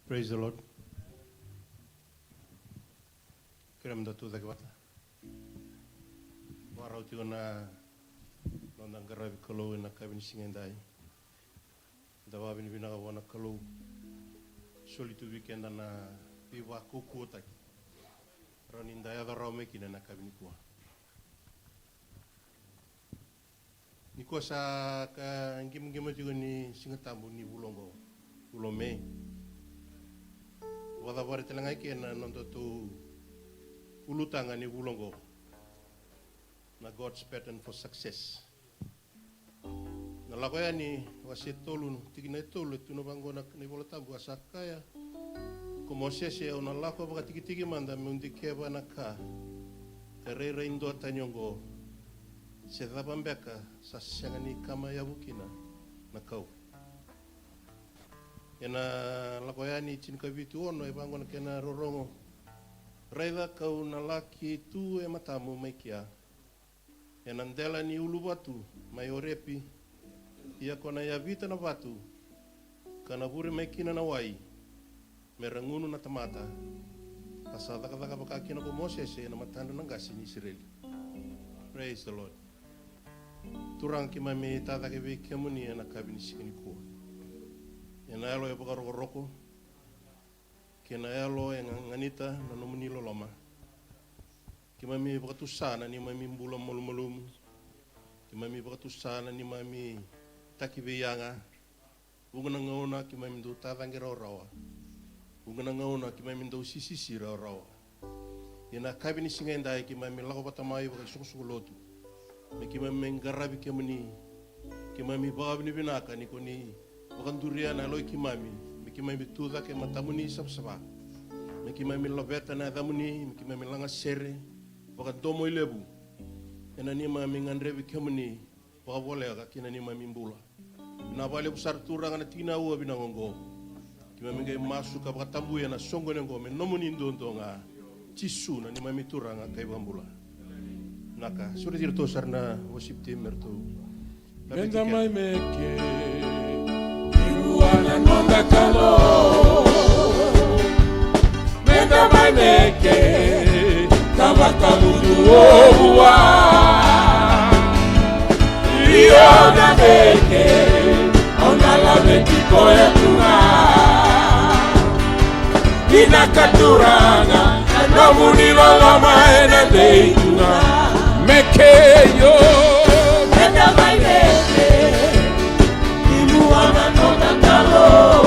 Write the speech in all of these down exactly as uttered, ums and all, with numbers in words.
Praise the Lord. Kerea meda tucake vata. Vakarau tiko na noda qaravi Kalou ena yakavi ni siga edai. Da vakavinavinaka vua na Kalou. Soli tu vei keda na veivakaukauwataki. Rawa ni da yaco rawa mai kina ena yakavi nikua. Nikua sa ka qimaqima tiko ni Siga Tabu ni vula oqo, vula o Me. Vakacavari tale ga i ke na nodatou ulutaga ni vula oqo, na God's pattern for success. Na Lako Yani wase tolu, tikina e tolu, e tu na vaqo na, na iVola Tabu, a sa kaya ko Mosese, au na lako vakatikitiki mada meu dikeva na ka e rairai duatani oqo, se cava beka sa sega ni kama yavu kina na kau. Ena Lako Yani tinikavitu ono e vaqo na kena rorogo. Raica kau na laki tu e matamu mai kea, ena dela ni uluvatu mai Orepi, ia ko na yavita na vatu, ka na vure mai kina na wai, me ra gunu na tamata. A sa cakacaka vaka kina ko Mosese ena matadra na qase ni Isireli. Praise the Lord. Turaga, keimami tacake vei kemuni ena yakavi ni siga nikua. Ena yalo e vakarokoroko, kei na yalo e ga-, ganita na nomuni loloma. Keimami vakatusa na neimami bula malumalumu. Keimami vakatusa na neimami taki veiyaga. Vuqa na gauna keimami dau tacaqe rawarawa. Vuqa na gauna keimami dau sisisi rawarawa. Ia na yakavi ni siga edai keimami lako vata mai vakaisoqosoqo lotu me keimami mai qaravi kemuni. Keimami vakavinavinaka ni ko ni vakaduria na yalo i keimami me keimami tucake e matamuni savasava, me keimami laveta na yacamuni, me keimami lagasere vakadomoilevu ena neimami gadrevi kemuni vakavoleka ki na neimami bula. Vinaka vakalevu sara Turaga na tikina ua vinaka oqo. Keimami qai masu ka vakatabuya na soqoni oqo me nomuni duadua ga. Jisu na neimami Turaga ka iVakabula. Vinaka, sureti iratou sara na worship team me ratou. Meda mai meke. Irua na noda Kalou. Meda mai meke, ka vakamuduo vua. Io na meke, au na laveti koya tu ga. Vinaka Turaga, na nomuni loloma ena dei tu ga. Meke io. Meda mai meke, irua na noda Kalou.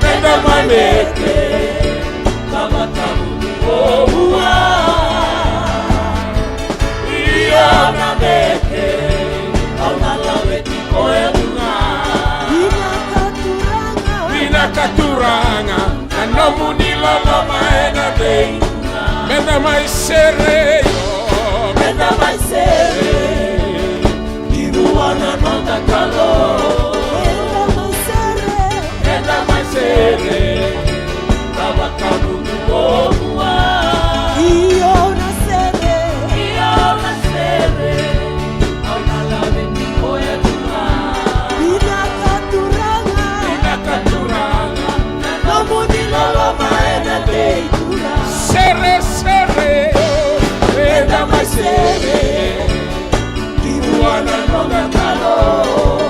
Meda mai meke, ka vakamuduo vua. Io na meke, au na laveti koya tu ga. Vinaka Turaga. Vinaka Turaga, na nomuni loloma ena dei. Meda mai sere io. Meda mai sere. Irua na noda Kalou. Meda mai sere. Meda mai sere. Ka vakamuduo vua. Io na sere. Io na sere. Au na laveti koya tu ga. Vinaka Turaga. Vinaka Turaga. Na nomuni loloma ena dei tu ga. Sere, sere. Meda mai sere. Irua na noda Kalou.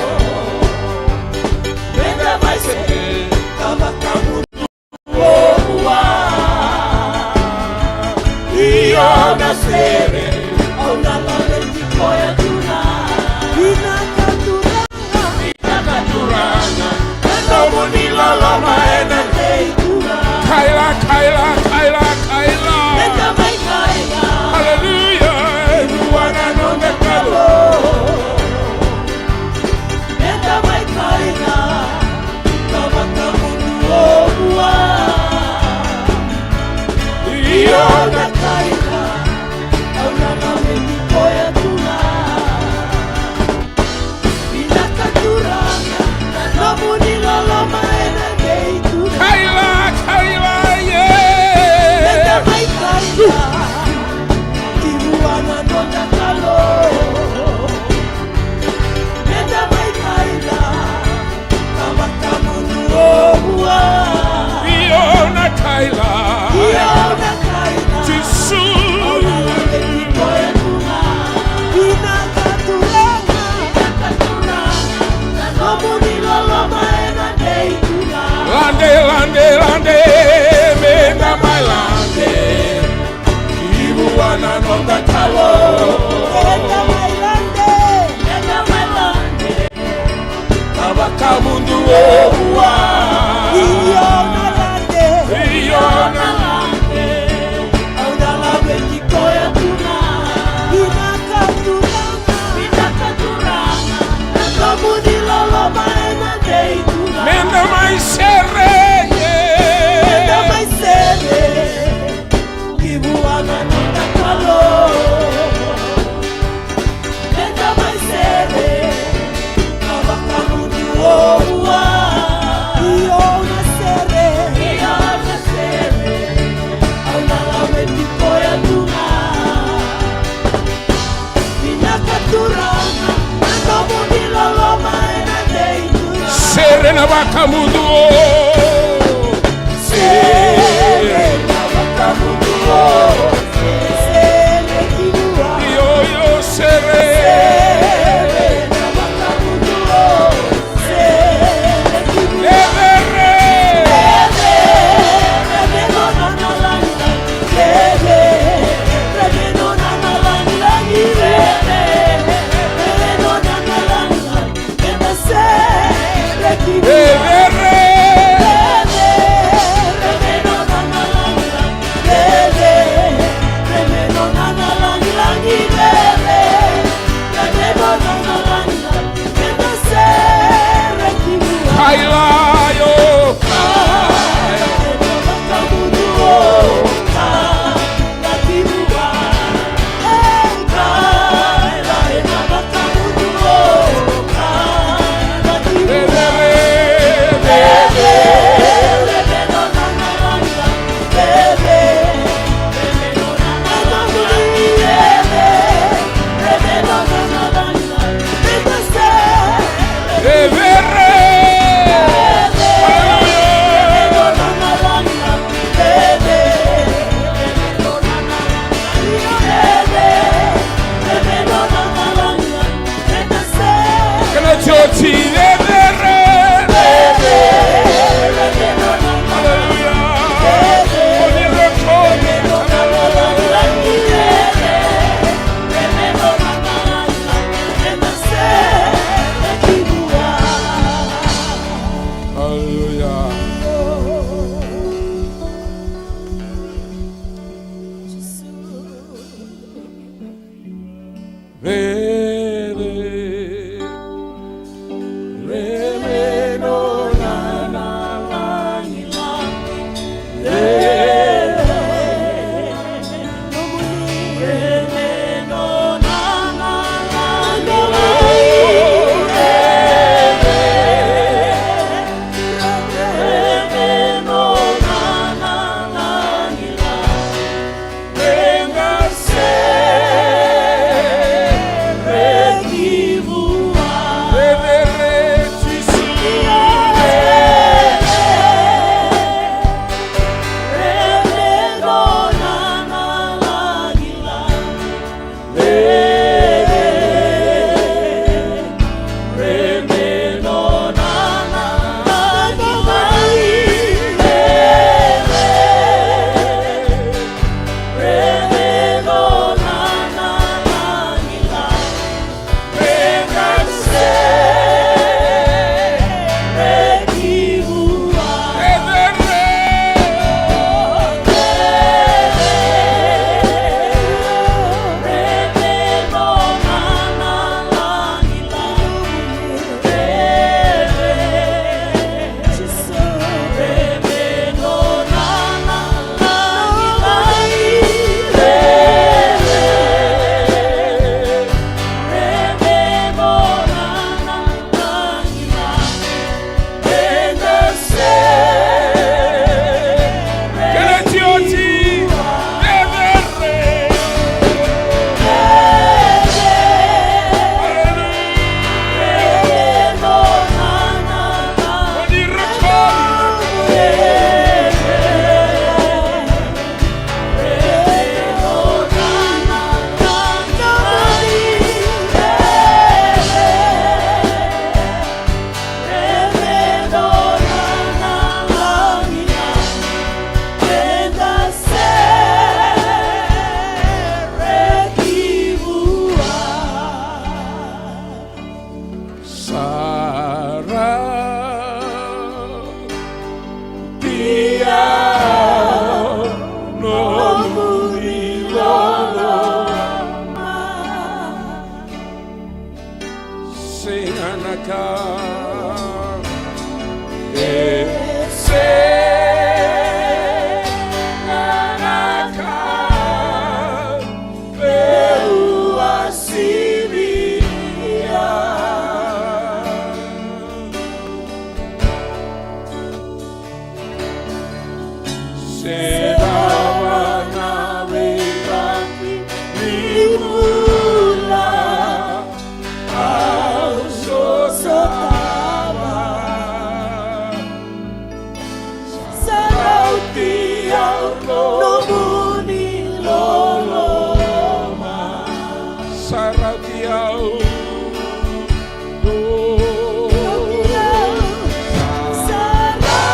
Meda mai sere, ka vakamuduo vua. Io na sere, au na laveti koya tu ga. Vinaka Turaga. Vinaka Turaga, na nomuni loloma ena dei tu ga. Kaila, kaila, kaila, kaila. Meda mai kaila. Hallelujah. Irua na noda Kalou. Meda mai kaila, ka vakamuduo vua. Io na kaila, au na laveti koya tu ga. Vinaka Turaga, na nomuni loloma ena dei tu ga. Kaila, kaila, yeah. Vua na noda Kalou. Eda mai lade. Eda mai lade. Ka vakamuduo vua. Io na lade. Io na lade. Au na laveti koya tu ga. Vinaka Turaga. Vinaka Turaga. Na domu ni loloma ena dei tu ga. Meda mai sere. Meda mai sere. Ki vua na noda Kalou. Meda mai sere, ka vakamuduo vua. Io na sere. Io na sere. Au na laveti koya tu ga. Vinaka Turaga, na domu ni loloma ena dei tu ga. Sere na vakamuduo. Sere na vakamuduo. Sere ki vua. Io, io, sere. Sere na vakamuduo. Sere ki vua. Cevere. Cevere, cevere nona na lagilagi. Cevere, cevere nona na lagilagi. Cevere, cevere nona na lagilagi. Eda sere ki vua. Cevere. Cevere, cevere nona na lagilagi. Cevere, cevere nona na lagilagi. Cevere, cevere nona na lagilagi. Eda sere ki vua. Kaila yo. Kaila ena vakamuduo. Kaila ki vua. Cevere. Aleluya. Kana joti cevere. Aleluya. Aleluya. E sega na ka meu a sivia. Se cava na veika ni bula, au sotava. Sa rauti au nomuni loloma. Sa rauti au. Sa rauti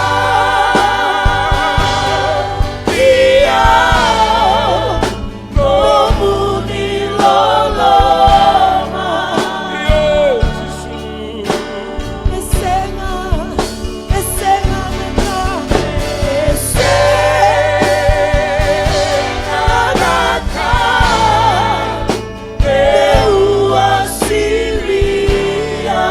au nomuni loloma. Io, Jisu. E sega, e sega na ka, e sega na ka meu a sivia.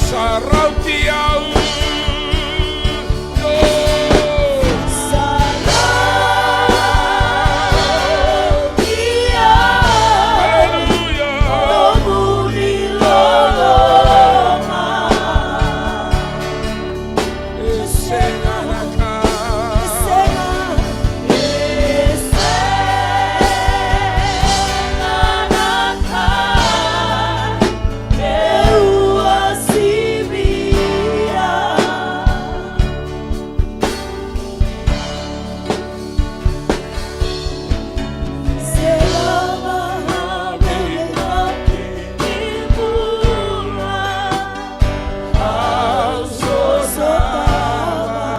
Sa rauti au. Sa rauti au. Aleluya. Nomuni loloma. E sega na ka. E sega. E sega na ka. Eu a sivia. Se lava na veika ni bula, au sotava.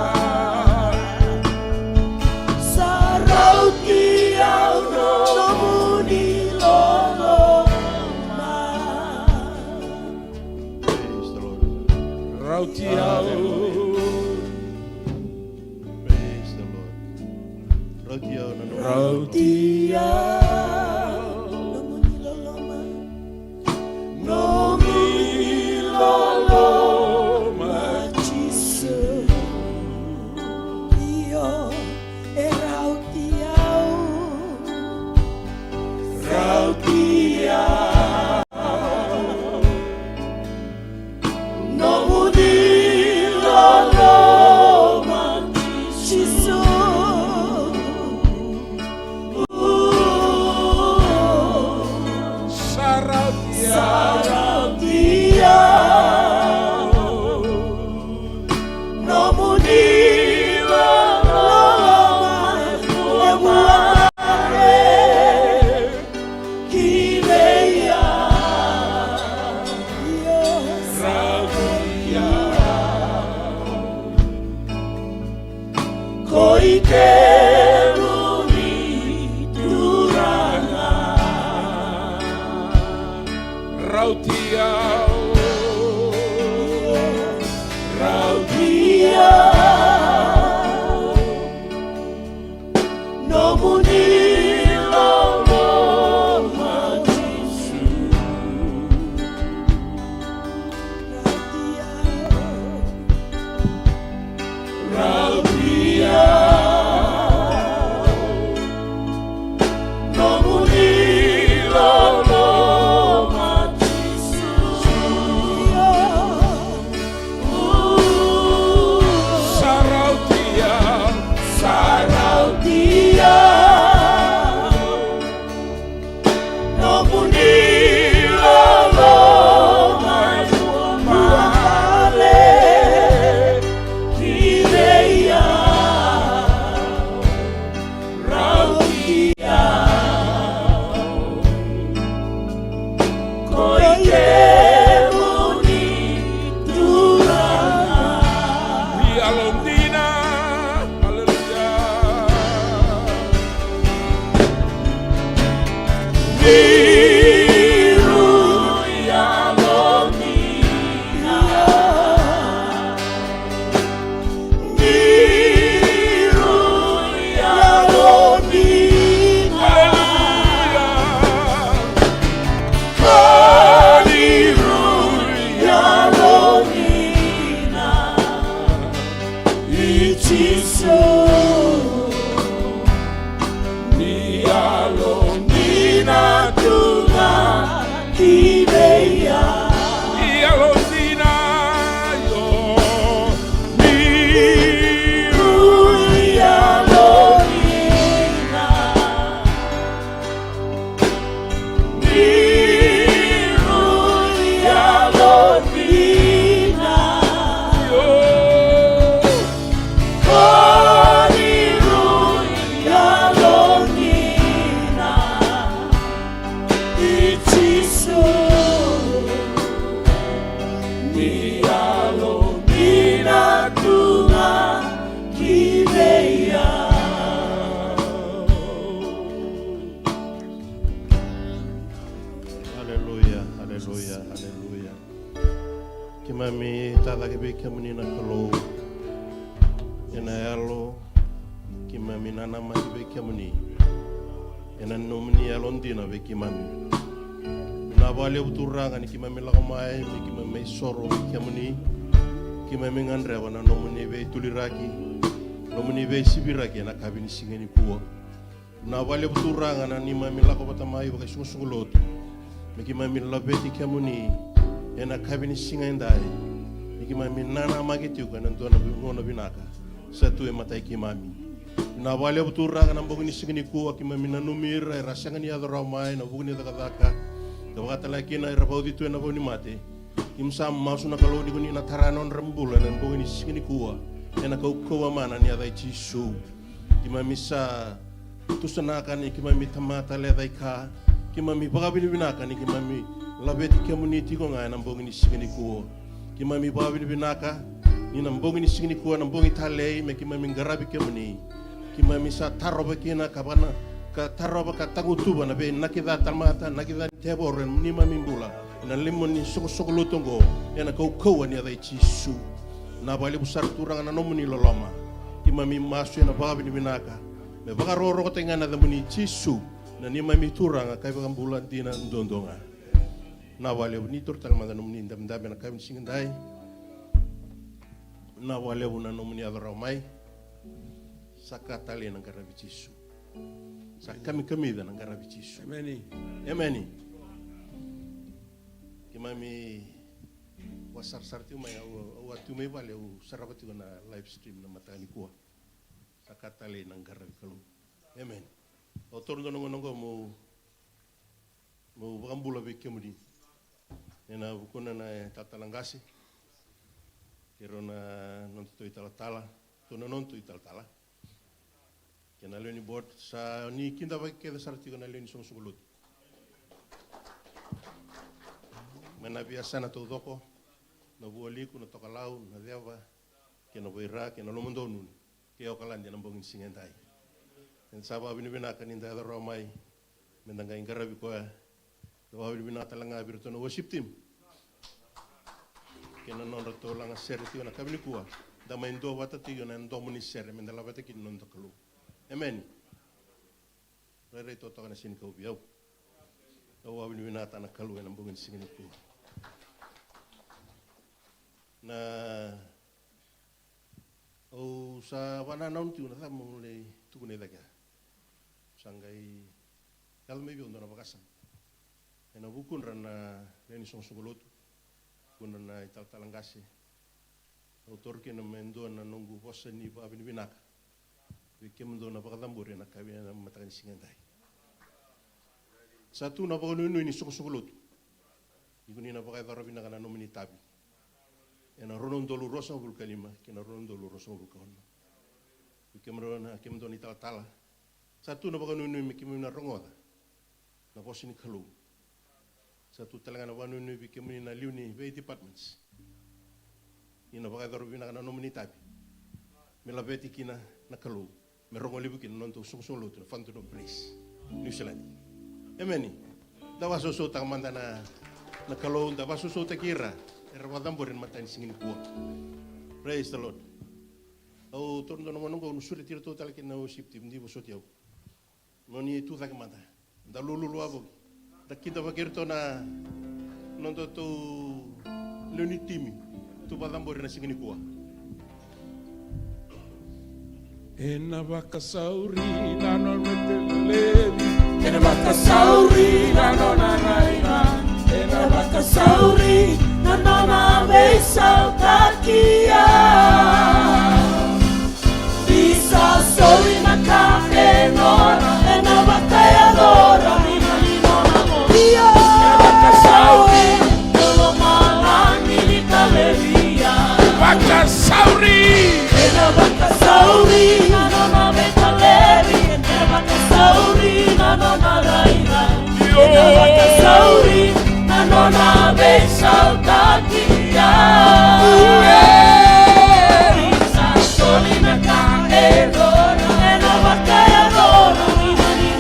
Sa rauti au nomuni loloma. Praise the Lord. Rauti au. Hallelujah. Praise the Lord. Rauti au na nomuni. Rauti au nomuni loloma. Nomuni loloma, Jisu. Io, e rauti au. Rauti au. Nomuni loloma, Jisu. Sa rauti au. Sa rauti au. Nomuni loloma, e vua na Kalou. Ki vei au, rauti au. Ko i kemuni Turaga. Rauti au. Rauti au. Nomuni loloma, Jisu. Rauti au. Nomuni loloma, Jisu. Aleluya, aleluya, aleluya. Keimami tacake vei kemuni na Kalou ena yalo, keimami nanamaki vei kemuni ena nomuni yalodina vei keimami. Vinaka vakalevu Turaga ni keimami lako mai me keimami mai soro vei kemuni. Keimami gadreva na nomuni veituliraki, nomuni veisiviraki ena yakavi ni siga nikua. Vinaka vakalevu Turaga na neimami lako vata mai vakaisoqosoqo lotu me keimami laveti kemuni ena yakavi ni siga edai, me keimami nanamaki tiko ena dua na gauna vinaka sa tu e matai keimami. Vinaka vakalevu Turaga na bogi ni siga nikua keimami nanumi ira era sega ni yaco rawa mai ena vuku ni cakacaka, ka vakatalega kina era vauci tu ena vau ni mate. Keimami sa masu na Kalou ni ko ni na tara na nodra bula ena bogi ni siga nikua ena kaukauwa mana ni yaca i Jisu. Keimami sa tusanaka ni keimami tamata lecaika. Keimami vakavinavinaka ni keimami laveti kemuni tiko ga ena bogi ni siga nikua. Keimami vakavinavinaka ni na bogi ni siga nikua na bogi talei me keimami qaravi kemuni. Keimami sa tarova kina ka vana, ka tarova ka tagutuva na veinakica tamata, nakica ni tevoro ena neimami bula ena loma ni soqosoqo lotu oqo ena kaukauwa ni yaca i Jisu. Vinaka vakalevu sara Turaga na nomuni loloma. Keimami masu ena vakavinavinaka me vakarokorokotaki ga na yacamuni Jisu, na neimami Turaga ka iVakabula dina duadua ga. Vinaka vakalevu ni toro tale mada nomuni dabedabe ena yakavi ni siga edai. Vinaka vakalevu na nomuni yaco rawa mai. Sa ka talei na qaravi Jisu. Sa kamikamica na qaravi Jisu. Emeni. Emeni. Keimami vakasarasara tiko mai, au, au a tu mai vale, au sarava tiko na live stream na mataka nikua. Sa ka talei na qaravi Kalou. Emeni. Au taura dua na gauna oqo meu, meu vakabula vei kemuni ena vukuna na italatala qase kei rau na nodatou italatala, tou na nodatou italatala kei na lewe ni board, sa ni kidavaki kece sara tiko na lewe ni soqosoqo lotu. Mai na veiyasana taucoko, na Vualiku, na Tokalau, na Ceva, kei na Vaira, kei na Lomadonu, kei Okaladi ena bogi ni siga edai. Eda sa vakavinavinaka ni da yaco rawa mai me da qai qaravi koya. Da vakavinavinaka tale ga vei iratou na worship team kei na nodratou laga sere tiko na yakavi nikua. Da mai duavata tiko ena domo ni sere me da laveta kina na noda Kalou. Emeni. Rairai totoka na senikau vei au. Au vakavinavinakataka na Kalou ena bogi ni siga nikua. Na Au sa vakanananu tiko na cava meu lai tukuna i cake ya. Sa qai yaco mai vei au dua na vakasama ena vukudra na lewe ni soqosoqo lotu, vukudra na italatala qase. Au taura kina me dua na noqu vosa ni vakavinavinaka vei kemudou na vakacabori ena yakavi, ena mataka ni siga edai. Sa tu na vakanuinui ni soqosoqo lotu ni ko ni na vakayacora vinaka na nomuni itavi ena rua na udolu ruasagavulu ka lima kei na rua na udolu ruasagavulu ka ono. Vei kemudou na, kemudou na italatala, sa tu na vakanuinui me kemuni na rogoca na vosa ni Kalou. Sa tu tale ga na vakanuinui vei kemuni na liu ni vei departments ni na vakayacora vinaka na nomuni itavi me laveti kina na Kalou, me rogo levu kina na nodatou soqosoqo lotu na Whanganui Place, New Zealand. Emeni. Da vakasausautaka mada na, na Kalou, da vakasausautaki ira era vakacabori ena mataka ni siga nikua. Praise the Lord. Au taura dua na gauna oqo meu sureti iratou tale kina na worship team ni vosoti au. Mo ni tu cake mada. Da lululu wavoki. Da kidavaki iratou na nodatou lewe ni timi tu vakacabori ena siga nikua. Ena vakasauri na nona telelevi. Ena vakasauri na nona raica. Ena vakasauri na nona veisautaki au. Ni sa soli na ka e nona, ena vakayacora ni nona mo. Ena vakasauri na lomalagi ni talevi au. Vakasauri. Ena vakasauri na nona veitalevi, ena vakasauri na nona rairai. Io. Ena vakasauri na nona veisautaki au. Io. Ni sa soli na ka e nona, ena vakayacora ni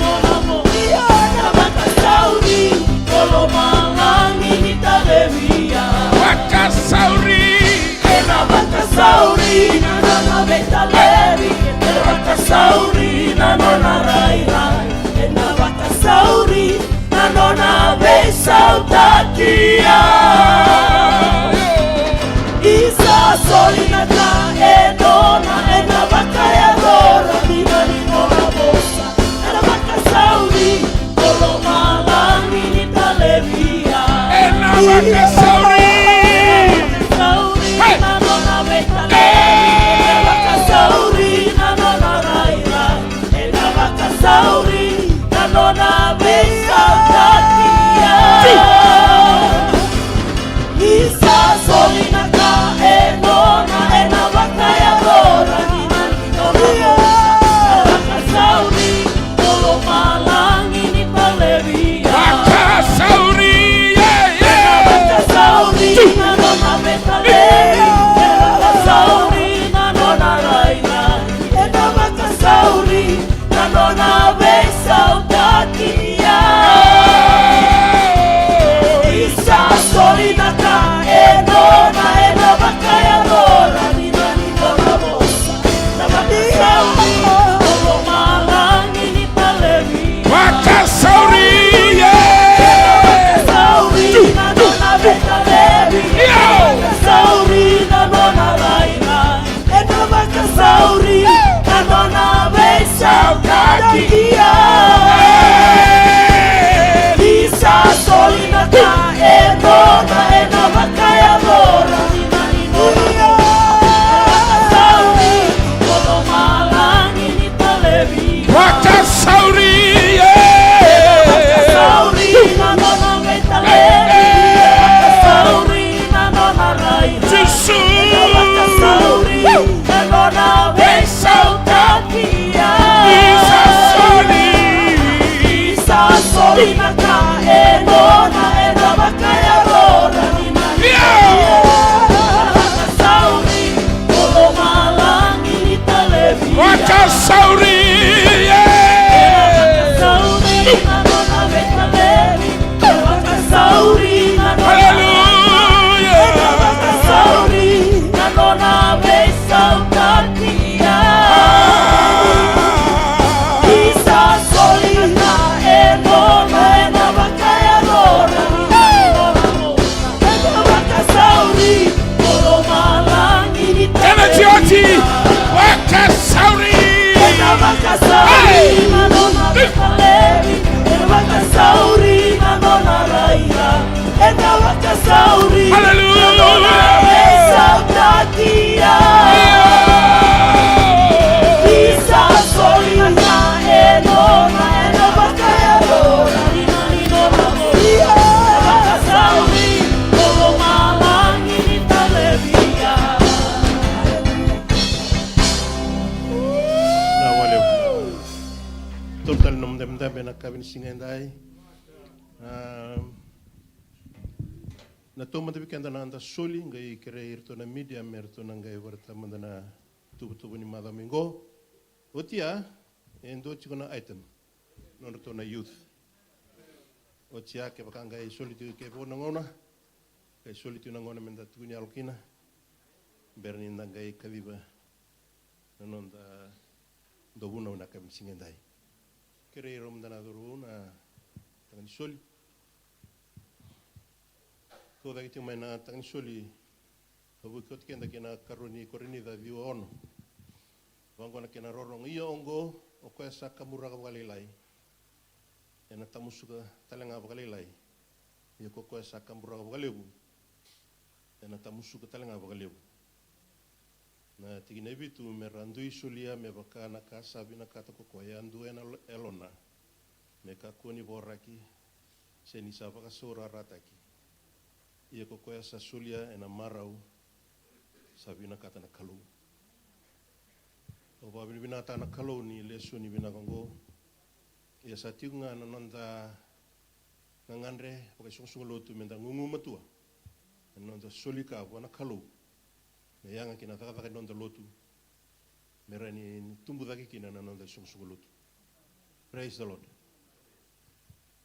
nona mo. Io, ena vakasauri na lomalagi ni talevi au. Vakasauri. Ena vakasauri na nona veitalevi, ena vakasauri na nona rairai, ena vakasauri na nona veisautaki au. Ni sa soli na ka e nona, ena vakayacora ni nona vosa. Ena vakasauri na lomalagi ni talevi au. Ena vakasauri. Ena vakasauri. Hey. Na nona veitalevi. Ena vakasauri na nona rairai. Ena vakasauri na nona veisautaki au. Ni sa soli na ka e nona, ena vakayacora ni nona vosa. Ena vakasauri na lomalagi ni talevi au. Vakasauri, yeah, yeah. Ena vakasauri na nona veitalevi. Ena vakasauri na nona rairai. Ena vakasauri na nona veisautaki au. Ni sa soli na ka e nona, ena vakayacora ni nona vosa. Ena vakasauri na lomalagi ni talevi. Vakasauri, yeah. Ena vakasauri na nona veitalevi. Io. Ena vakasauri na nona rairai. Ena vakasauri na nona veisautaki au. Ni sa soli na ka e nona, ena vakayacora ni nona. Ena vakasauri na lomalagi ni talevi au. Vakasauri, yeah. Ena vakasauri na nona veitalevi. Ena vakasauri na nona rairai. Jisu. Ena vakasauri na nona veisautaki au. Ni sa soli. Ni sa soli na ka e nona, ena vakayacora ni nona. Io. Ena vakasauri na lomalagi ni talevi au. Vakasauri, yeah. Ena vakasauri na nona veitalevi. Ena vakasauri na nona. Hallelujah. Ena vakasauri na nona veisautaki au. Ni sa soli na ka e nona, ena vakayacora ni nona. Ena vakasauri na lomalagi ni talevi. Kena jioti, vakasauri. Ena vakasauri. Hey. Na nona veitalevi. Ena vakasauri na nona rairai. Ena vakasauri. Hallelujah. Na nona veisautaki au. Ni sa soli na ka e nona, ena vakayacora ni nona. Ena vakasauri na lomalagi ni talevi au. Vinaka vakalevu. Tolu tale na nomu dabedabe ena yakavi ni siga edai. Ah, na taumada vei keda na da soli, qai kerei iratou na media me ratou na qai vakaraitaka mada na tuvatuva ni macawa mai qo. Oti ya, e dua tiko na item. Nodratou na youth. Oti ya, kevaka qai soli tiko, kevaka na gauna, qai soli tiko na gauna meda tukuni yalo kina. Bera ni da qai kaciva na noda dau vunau na yakavi ni siga edai. Kerei rau mada na cauravou na taga ni soli. Kau cake tiko mai na taga ni soli. Ka vuki oti keda kei na karua ni Korinica ciwa ono. Vaqo na kena rorogo: Ia oqo, o koya sa kaburaka vakalailai ena tamusuka tale ga vakalailai. Ia ko koya sa kaburaka vakalevu, ena tamusuka tale ga vakalevu. Na tikina e vitu, me ra dui solia me vaka na ka sa vinakata ko koya yadua ena yalona, me kakua ni voraki, se ni sa vakasaurarataki. Ia ko koya sa solia ena marau, sa vinakata na Kalou. Au vakavinavinakataka na Kalou ni lesoni vinaka oqo. Ia sa tiko ga na noda gagadre vakaisoqosoqo lotu me da gugumatua ena noda soli ka vua na Kalou, me yaga ki na cakacaka ni noda lotu, me rawa ni tubu cake kina na noda isoqosoqo lotu. Praise the Lord.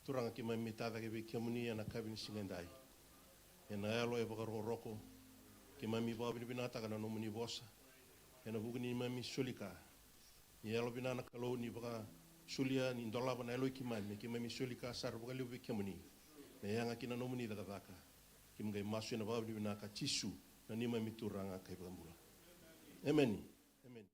Turaga, keimami tacake vei kemuni ena yakavi ni siga edai. Ena yalo e vakarokoroko, keimami vakavinavinakataka na nomuni vosa ena vuku ni neimami soli ka. Ni yalo vinaka na Kalou, ni vakasolia, ni dolava na yalo i keimami, me keimami soli ka sara vakalevu vei kemuni, me yaga ki na nomuni cakacaka. Keimami qai masu ena vakavinavinaka, Jisu na neimami Turaga ka iVakabula. Emeni. Emeni.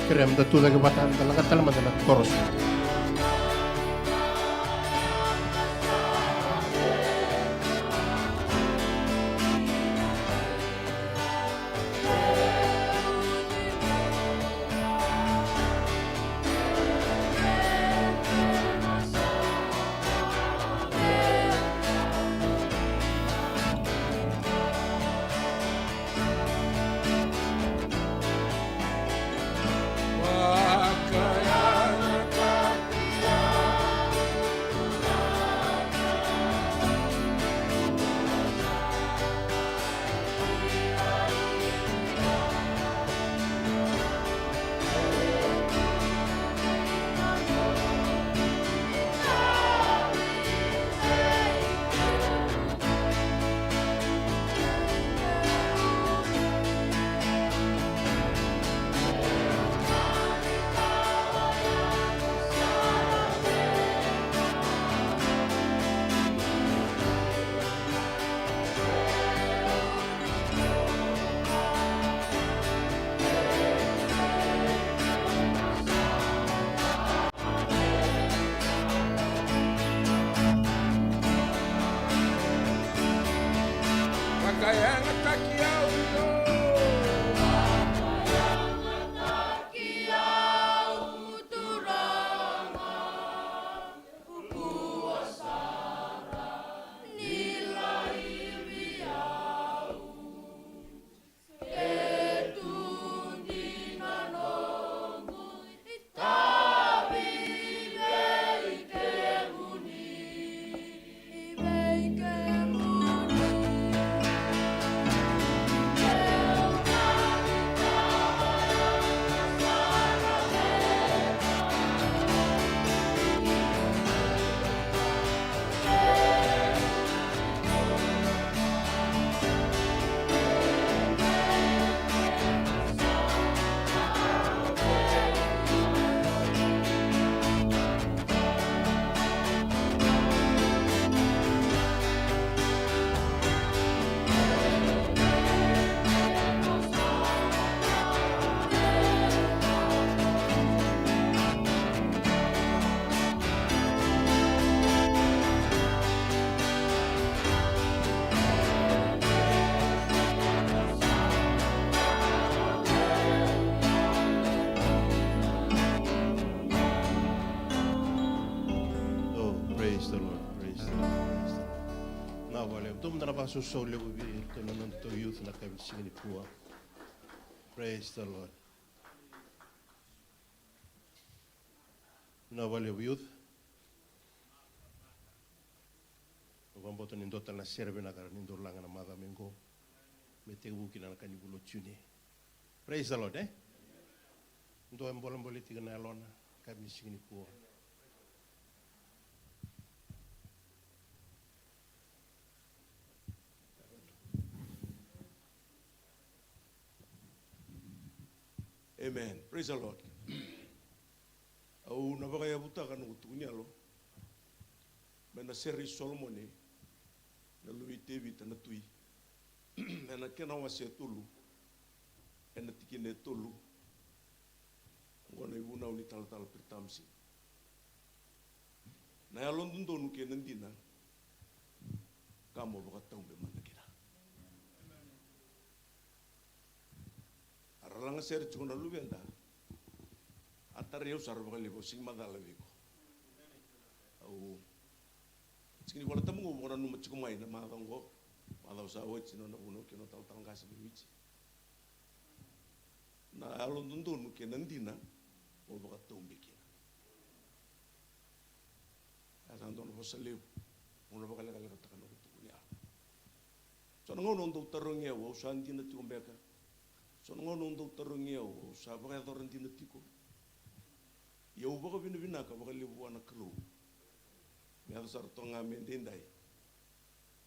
Kerea meda tu cake vata, da laga tale mada na korosi. Oh, praise the Lord, praise the Lord, praise the Lord. Na vale, dou mada na vakasausau levu vei iratou na nodatou youth na yakavi ni siga nikua. Praise the Lord. Na vale youth. Au vakabauta ni dua tale na sere vinaka ni dou laga na macawa mai qo. Me tekivu kina na ka ni vula o June. Praise the Lord, eh? Dua e bolebole tiko na yalona, yakavi ni siga nikua. Amen. Praise the Lord. Au na vakayavutaka noqu tukuni yalo mai na sere i Solomoni, na luve i Tevita na tui, ena kena wase e tolu, ena tikina e tolu. Oqo na ivunau ni talatala Piritamisi. Na yalododonu kei na dina, ka mo vakataube mada kina. A ra lagasere tiko na luveda, a tarai au sara vakalevu, au sega ni macala vei iko. Au sega ni Vola Tabu qo, au vakananuma tiko mai na macawa qo, macawa sa oti, na nona vunau kei na talatala qase mai Viti. Na yalododonu kei na dina, mo vakataube kina. Oya sa dua na vosa levu, au na vakalekalekataka noqu tukuni yalo. So na gauna au dau tarogi au, au sa dina tiko beka? So na gauna au dau tarogi au, au sa vakayacora dina tiko? Ia au vakavinavinaka vakalevu vua na Kalou me yaco sara toka ga me daidai,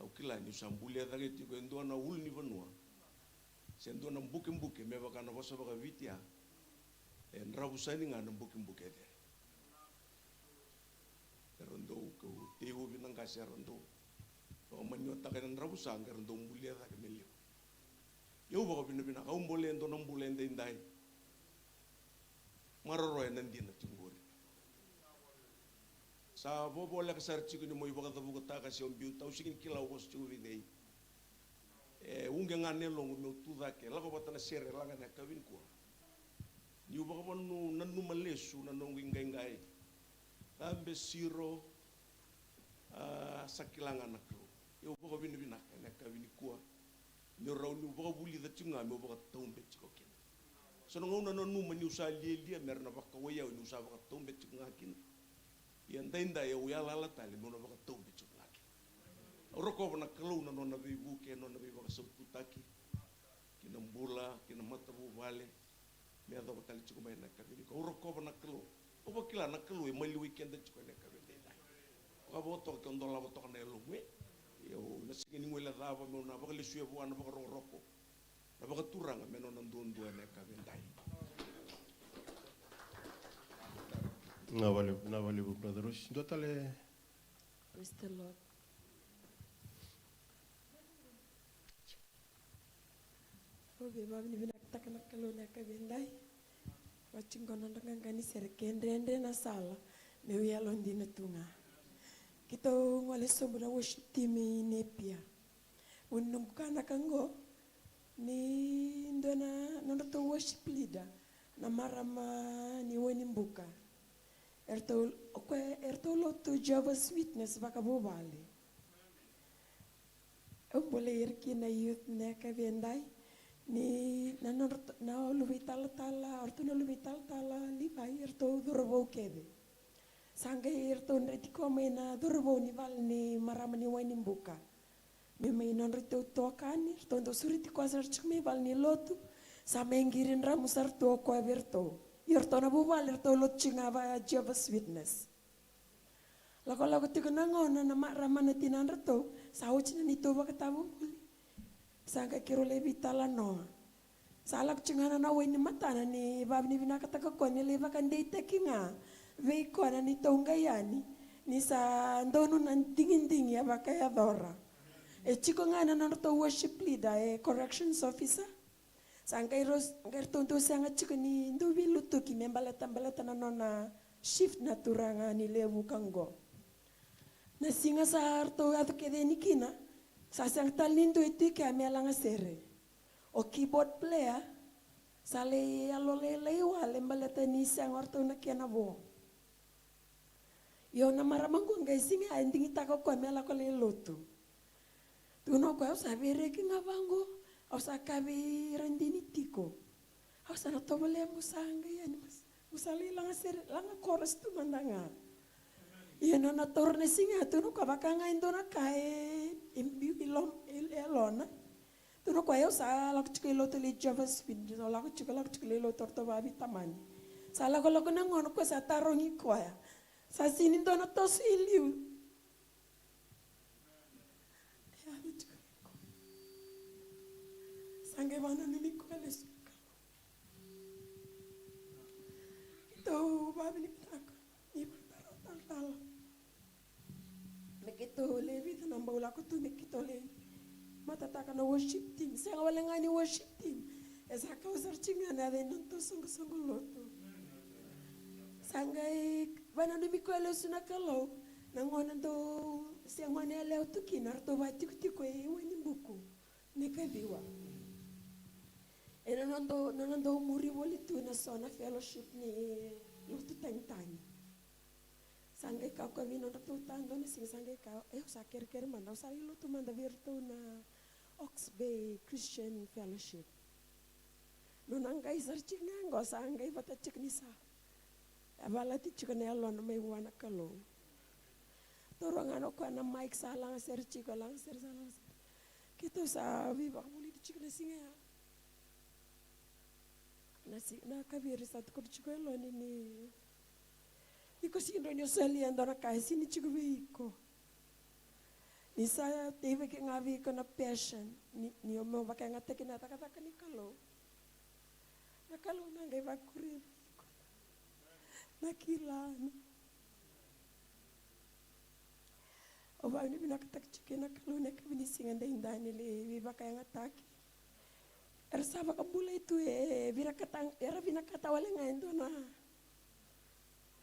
au kila niu sa bulia cake tiko e dua na ulunivanua se dua na bukebuke, me vaka na vosa vakaViti ya, e dravusa ni ga na bukebuke e cere. Era dau, kau teiuvi na qase, era dau vakamaniwataka ena dravusa, qai ra dau bulia cake me levu. Ia au vakavinavinaka, au bole e dua na bula e daidai. maroroya na dina tiko qori. Sa vovoleka sara tiko ni mo ivakacavukataka se o biuta, au sega ni kila o vosa tiko vei cei. E uqe ga na yaloqu meu tu cake, lako vata na sere laga na yakavi nikua. Niu vakavanu nanuma lesu na noqu iqaiqai. Cabe siro, a, sa kila ga na Kalou. Au vakavinavinaka ena yakavi nikua. Meu rau niu vakavulica tiko ga meu vakataube tiko kina. So na gauna nanuma niu sa lialia me ra na vakawai au niu sa vakataube tiko ga kina. Ia daidai au yalayala tale meu na vakataube tiko ga kina. Au rokova na Kalou na nona veivuke, na nona veivakasaututaki ki na bula, ki na matavuvale, me yacova tale tiko mai na yakavi nikua. Au rokova na Kalou. Au vakila na Kalou e maliwai keda tiko ena yakavi edaidai. Vakavo toka ke o dolava toka na yalomu, e. Au na sega ni guilecava meu na vakalesuya vua na vakarokoroko, na vakaturaga me nona duadua ena yakavi edai. Na vale, na vale, brother Rosi. Dua tale. Praise the Lord. Au via vakavinavinakataka na Kalou na yakavi edai. Vati qo na nodra qaqa ni sere, ke dredre na sala, meu yalodina tu ga. Keitou gole sobu na worship team i Napier. Vuni noqu kanaka qo, ni dua na nodratou worship leader, na marama ni Wainibuka. Eratou, o koya, eratou lotu Jehovah's Witness vakavuvale. Au bolei ira kina na youth na yakavi edai, ni na nodra, na luve i talatala, o ratou na luve i talatala Livai, eratou cauravou kece. Sa qai eratou dreti koya mai na cauravou ni vale ni marama ni Wainibuka. Me mai nodra itokani, ratou dau sureti koya sara tiko mai vale ni lotu, sa mai qiri dramu sara tu o koya vei ratou. Io ratou na vuvale, ratou lotu tiko ga vaka Jehovah's Witness. Lakolako tiko na gauna na marama na tinadratou, sa oti na neitou vakatavuvuli. Sa qai keirau lai veitalanoa. Sa lako tiko ga na nona wai ni matana ni vakavinavinakataka koya ni lai vakadeitaki ga vei koya na neitou qai yani, ni sa donu na digidigi a vakayacora. E tiko ga na nodratou worship leader, e corrections officer. Sa qai rau, qai ratou dau sega tiko ni dau veilutuki me baleta, baleta na nona shift na turaga ni lewe vuqa qo. Na siga sa ratou yaco kece yani kina, sa sega tale ni dua e tu i kea me lagasere. O keyboard player sa lai yalolailai wale baleta ni sega o ratou na kena vo. Io na marama qo qai siga e digitaka o koya me lako lai lotu. Tukuna o koya, au sa veireki ga vaqo, au sa kaya vei Radini tiko, au sa na tovolea mo sa qai yani, mo sa lai lagasere, laga chorus tu mada ga. Ia nona taura na siga, tukuna o koya vaka ga e dua na ka e, e biu i lom-, e, e yalona. Tukuna o koya, au sa lako tiko i lotu lai Jehovah's Witness, au lako tiko, lako tiko lai lotu o ratou vakaveitamani. Sa lakolako na gauna o koya sa tarogi koya. Sa sega ni dua na toso i liu. E yali tiko vei koya. Sa qai vakananumi koya lesu na Kalou. Keitou vakavinavinaka ni vakatara talatala. Me keitou le vica na bau lako tu me keitou le matataka na worship team. Sega wale ga ni worship team. E sa kau sara tiko ga na yaca ni nodatou soqosoqo lotu. Sa qai vakananumi koya lesu na Kalou. Na gauna dau se gone yalewa tu kina, ratou vakatikotiko e Wainibuku, Nakaciwa. Ena nodatou, na nodatou muri voli tu na so na fellowship ni lotu tagitagi. Sa qai kaya o koya vei nodratou ta dua na siga, sa qai kaya, e, au sa kerekere mada, au sa lai lotu mada vei iratou na Hawke's Bay Christian Fellowship. Nona qai sara tiko ga qo, sa qai vata tiko ni sa yavalati tiko na yalona mai vua na Kalou. Taura ga o koya na mic, sa lagasere tiko, lagasere, sa lagasere. Keitou sa veivakavulici tiko na siga ya. Na si-, na kaviri sa tukuna tiko e loma ni, iko sega ni rawa ni o solia e dua na ka e sega ni tiko vei iko. Ni sa teivaki ga vei iko na passion ni, ni o mo vakayagataki na cakacaka ni Kalou. Na Kalou na qai vakuria vei iko na kila. Au vakavinavinakataka tiko na Kalou na yakavi ni siga daidai ni lai veivakayagataki. Era sa vakabulai tu e vinakata, era vinakata wale ga e dua na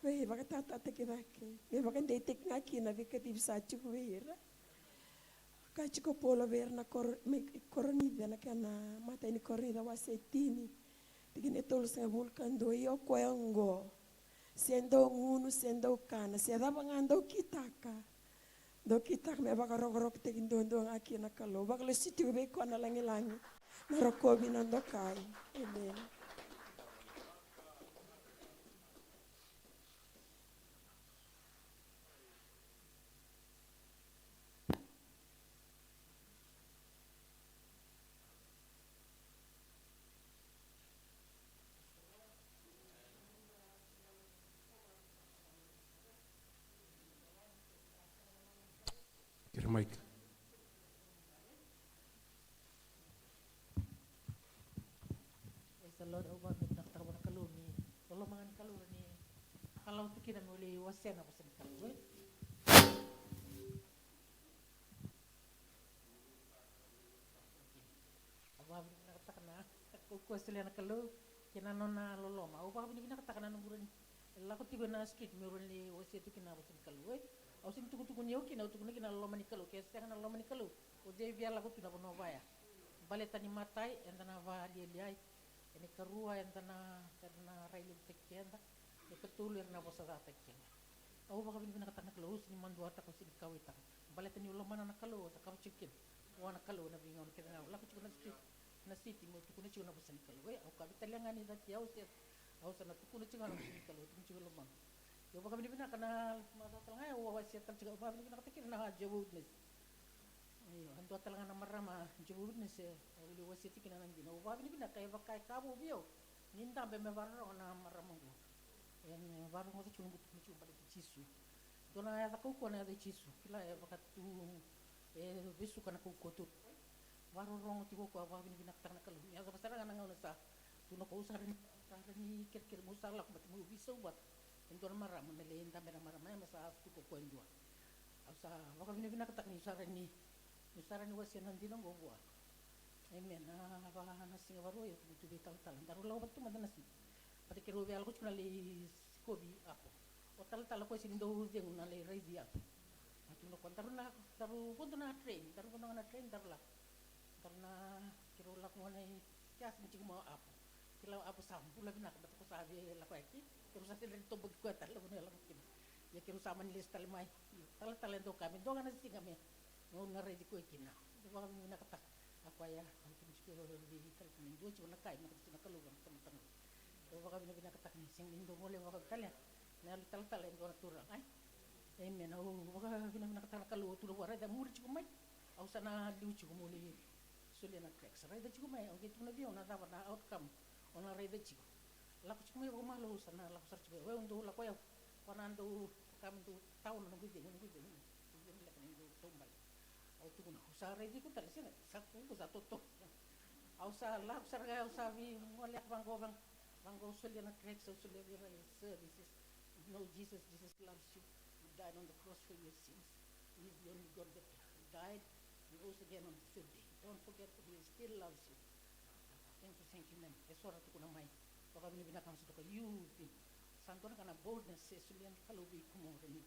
Vei vakatatataki cake, me vakadeitaki ga kina veikacivi sa tiko vei ira. Ka tiko Paula vei ira na Kor-, me Korinica, na kena matai ni Korinica wase tini, tikina e tolusagavulu ka dua: Ia o koya oqo, se dou gunu, se dou kana, se cava ga dou kitaka, dou kitaka me vakarokorokotaki duadua ga kina na Kalou. Vakalesui tiko vei koya na lagilagi, na rokovi, na dokai. Emeni. Kere Mike. Praise the Lord. Au vakavinavinakataka vua na Kalou ni loloma ga ni Kalou, ni kalawa tu kina meu lai wasea na vosa ni Kalou, e. Au vakavinavinakataka na kaukaua solia na Kalou kei na nona loloma. Au vakavinavinakataka na noqu rawa ni lako tiko ena street meu rawa ni wasea tu kina na vosa ni Kalou, e. Au sega ni tukutukuni au kina, au tukuna kina na loloma ni Kalou. Ke sega na loloma ni Kalou, o cei via lako tu na vanua vaya? Baleta ni matai, eda na valialiai. Ena ikarua, eda na, era na railevutaki keda. Ena ikatolu, era na vosacataki keda. Au vakavinavinakataka na Kalou, au sega ni maduataka, au sega ni kauwaitaka. Baleta niu lomana na Kalou, au cakava tiko kina vua na Kalou ena veigauna kece ga au lako tiko na city, na city meu tukuna tiko na vosa ni Kalou. E, au kaya vei ira tale ga ni cati au se, au sa na tukuna tiko ga na vosa ni Kalou, tukuna tiko e lomaqu. Ia au vakavinavinaka na macawa tale ga, au wasea tale tiko, au vakavinavinakataka kina na Jehovah Witness. Io, e dua tale ga na marama Jehovah Witness, e, au lai wasea tiko kina na dina. Au vakavinavinaka, e vaka e ka vou vei au ni dabe me vakarorogo na marama oqo. E, me vakarogoca tiko noqu tukuna tiko baleti Jisu. Dua na yaca kaukaua na yaca i Jisu. Kila e vakatu, e vesuka na kaukaua tu. Vakarorogo tiko o koya, vakavinavinakataka na Kalou. Me yacova sara ga na gauna sa tukuna o koya, au sa rawa ni, sa rawa ni kerekere meu sa lako baleta meu veisau vata. E dua na marama, me lai dabe na marama ya, me sa suka o koya e dua. Au sa vakavinavinakataka niu sa rawa ni, niu sa rawa ni wasea na dina oqo vua. Amen. Na va, na siga Vakarauwai au tukuna tu vei talatala, daru lako vata tu mada na siga. Baleta keirau via lako tiko na lai sikovi apo. O talatala o koya sega ni dau cegu na lai raici apo. A tukuna o koya, daru na, daru vodo na train, daru vodo ga na train, daru lako. Daru na, keirau lako gona i kea, sega ni tiko mai o apo. Kila o apo sa bula vinaka, baleta o koya sa via lako yaki. Keirau sa sega ni toboki koya tale, lako ni lako kina. Ia keirau sa mani lesu tale mai. Talatala e dau kaya me dua ga na siga me, meu na raici koya kina. Au vakavinavinakataka. A koya, au tukuna tiko vei talatala ni dua tiko na ka e vinakata tiko na Kalou vua na tamata qo. Au vakavinavinakataka ni sega ni dau gole vakavitalia na yalo i talatala e dua na turaga, e. Amen. Au vakavinavinakataka na Kalou, au tukuna vua, raica, muri tiko mai. Au sa na liu tiko meu lai solia na tracts. Raica tiko mai, au qai tukuna vei au na cava na outcome o na raica tiko. Lako tiko mai vakamalua, au sa na lako sara tiko. Au dau lako, au, koya na dau, ka me dau tawa na noqu icegu, noqu icegu, noqu icegu, leka ni dau taubale. Au tukuna, au sa raici iko tale, sega, sa kuku, sa toto. Au sa lako sara ga, au sa via gole vaqo, vaqo, vaqo, au solia na tracts, au solia vei ira, sir, this is, you know, Jesus, Jesus loves you. He died on the cross for your sins. He is the only God that died and rose again on the third day. Don't forget that he still loves you. Thank you, thank you, ma'am. Eso era tukuna mai. Vakavinavinaka ga, sa toka, you think. Sa dua na ka na boldness e solia na Kalou vei iko mo rawa ni,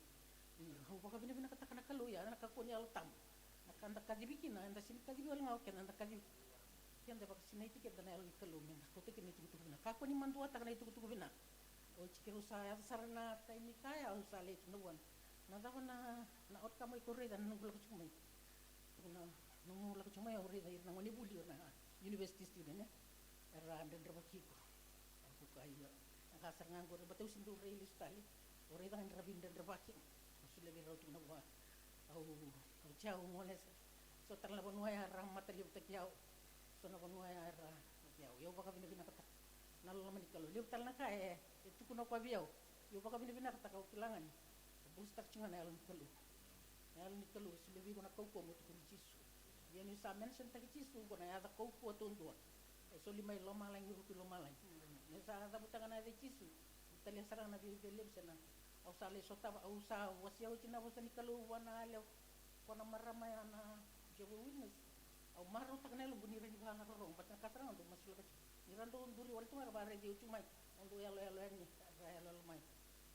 ni, au vakavinavinakataka na Kalou ya, na kakua ni Yalo Tabu. Na ka da kacivi kina, eda sega ni kacivi wale ga o keda, eda kacivi keda, vakasinaiti keda na Yalo ni Kalou me da kauta kina na itukutuku vinaka. Kakua ni maduataka na itukutuku vinaka. Oti keirau sa yaco sara na taimi ni kaya, au sa lai tukuna vua, na cava na, na outcome o iko raica na noqu lako tiko mai? Tukuna, nomu lako tiko mai, au raica ira na gonevuli, ira na university student, e? Era dredrevaki iko. Au kaya, io. Na ka sara ga qori, baleta au sega ni dau rai lesu tale. Au raica ga ni ra veidredrevaki. Au solia vei rau, tukuna vua, au, au jia, au gole. So tale na vanua ya era matalevutaki au. So na vanua ya era vei au. Ia au vakavinavinakataka na loloma ni Kalou. Levu tale na ka e, e tukuna o koya vei au. Ia au vakavinavinakataka, au kila ga ni e boost-taka tiko ga na Yalo ni Kalou. Na Yalo ni Kalou e solia vei iko na kaukaua mo tukuni Jisu. Ia niu sa mention-taki Jisu, qo na yaca kaukaua duadua e soli mai lomalagi, ruku i lomalagi. Niu sa cavuta ga na yaca i Jisu, talia sara ga na veiuciwai levu, se na, au sa lai sotava, au sa wasea oti na vosa ni Kalou vua na yalewa, vua na marama ya na Jehovah Witness. Au marautaka na yaloqu ni rawa ni vakarorogo, baleta na ka sara ga dau masulaka tiko. Ni ra dau duri wale tu ga ra vakaraici au tiko mai, au dau yaloyalo yani, ra yaloyalo mai.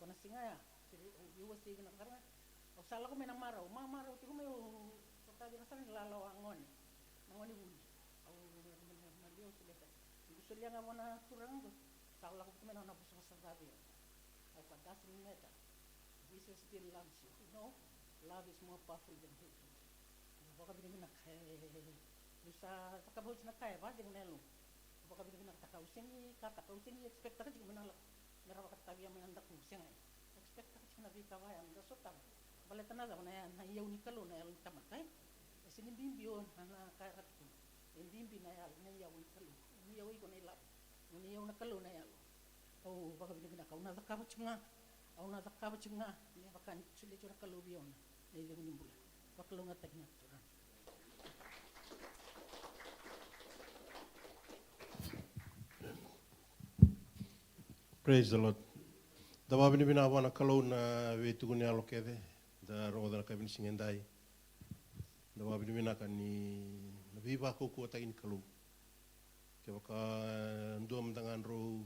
Ko na siga ya, sere, au, au wasei vinaka sara ga. Au sa lako mai na marau, ma marau tiko mai, au sotavi ira sara ni lalawa gone. Na gone vuli. Au, na, na, na, na, au solia sara. Au solia ga vua na turaga qo. Sa lako vata mai na, na vosavosa ca vei au. Au kaya, doesn't matter. Jesus still loves you. You know, love is more powerful than hatred. Au vakavinavinaka, e, niu sa cakava oti na ka e vakacegu na yaloqu. Au vakavinavinakataka, au sega ni kataka, au sega ni expecttaka tiko me na lako, me ra vakatavi au mai na daku, sega. Expecttaka tiko na veika vaya me da sotava. Baleta na cava? Na, na iyau ni Kalou na yalo ni tamata, e? E sega ni bibi o na, na ka era tukuna. E bibi na yalo, na iyau ni Kalou. Na iyau iko na ilavo. Na iyau na Kalou na yalo. Au vakavinavinaka, au na cakava tiko ga. Au na cakava tiko ga me vaka ni solia tiko na Kalou vei au na icegu ni bula. Vakalougatataki na Turaga. Praise the Lord. Da vakavinavinaka vua na Kalou na veituku ni yalo kece da rogoca na yakavi ni siga edai. Da vakavinavinaka ni na veivakaukauwataki ni Kalou. Kevaka dua mada ga drau,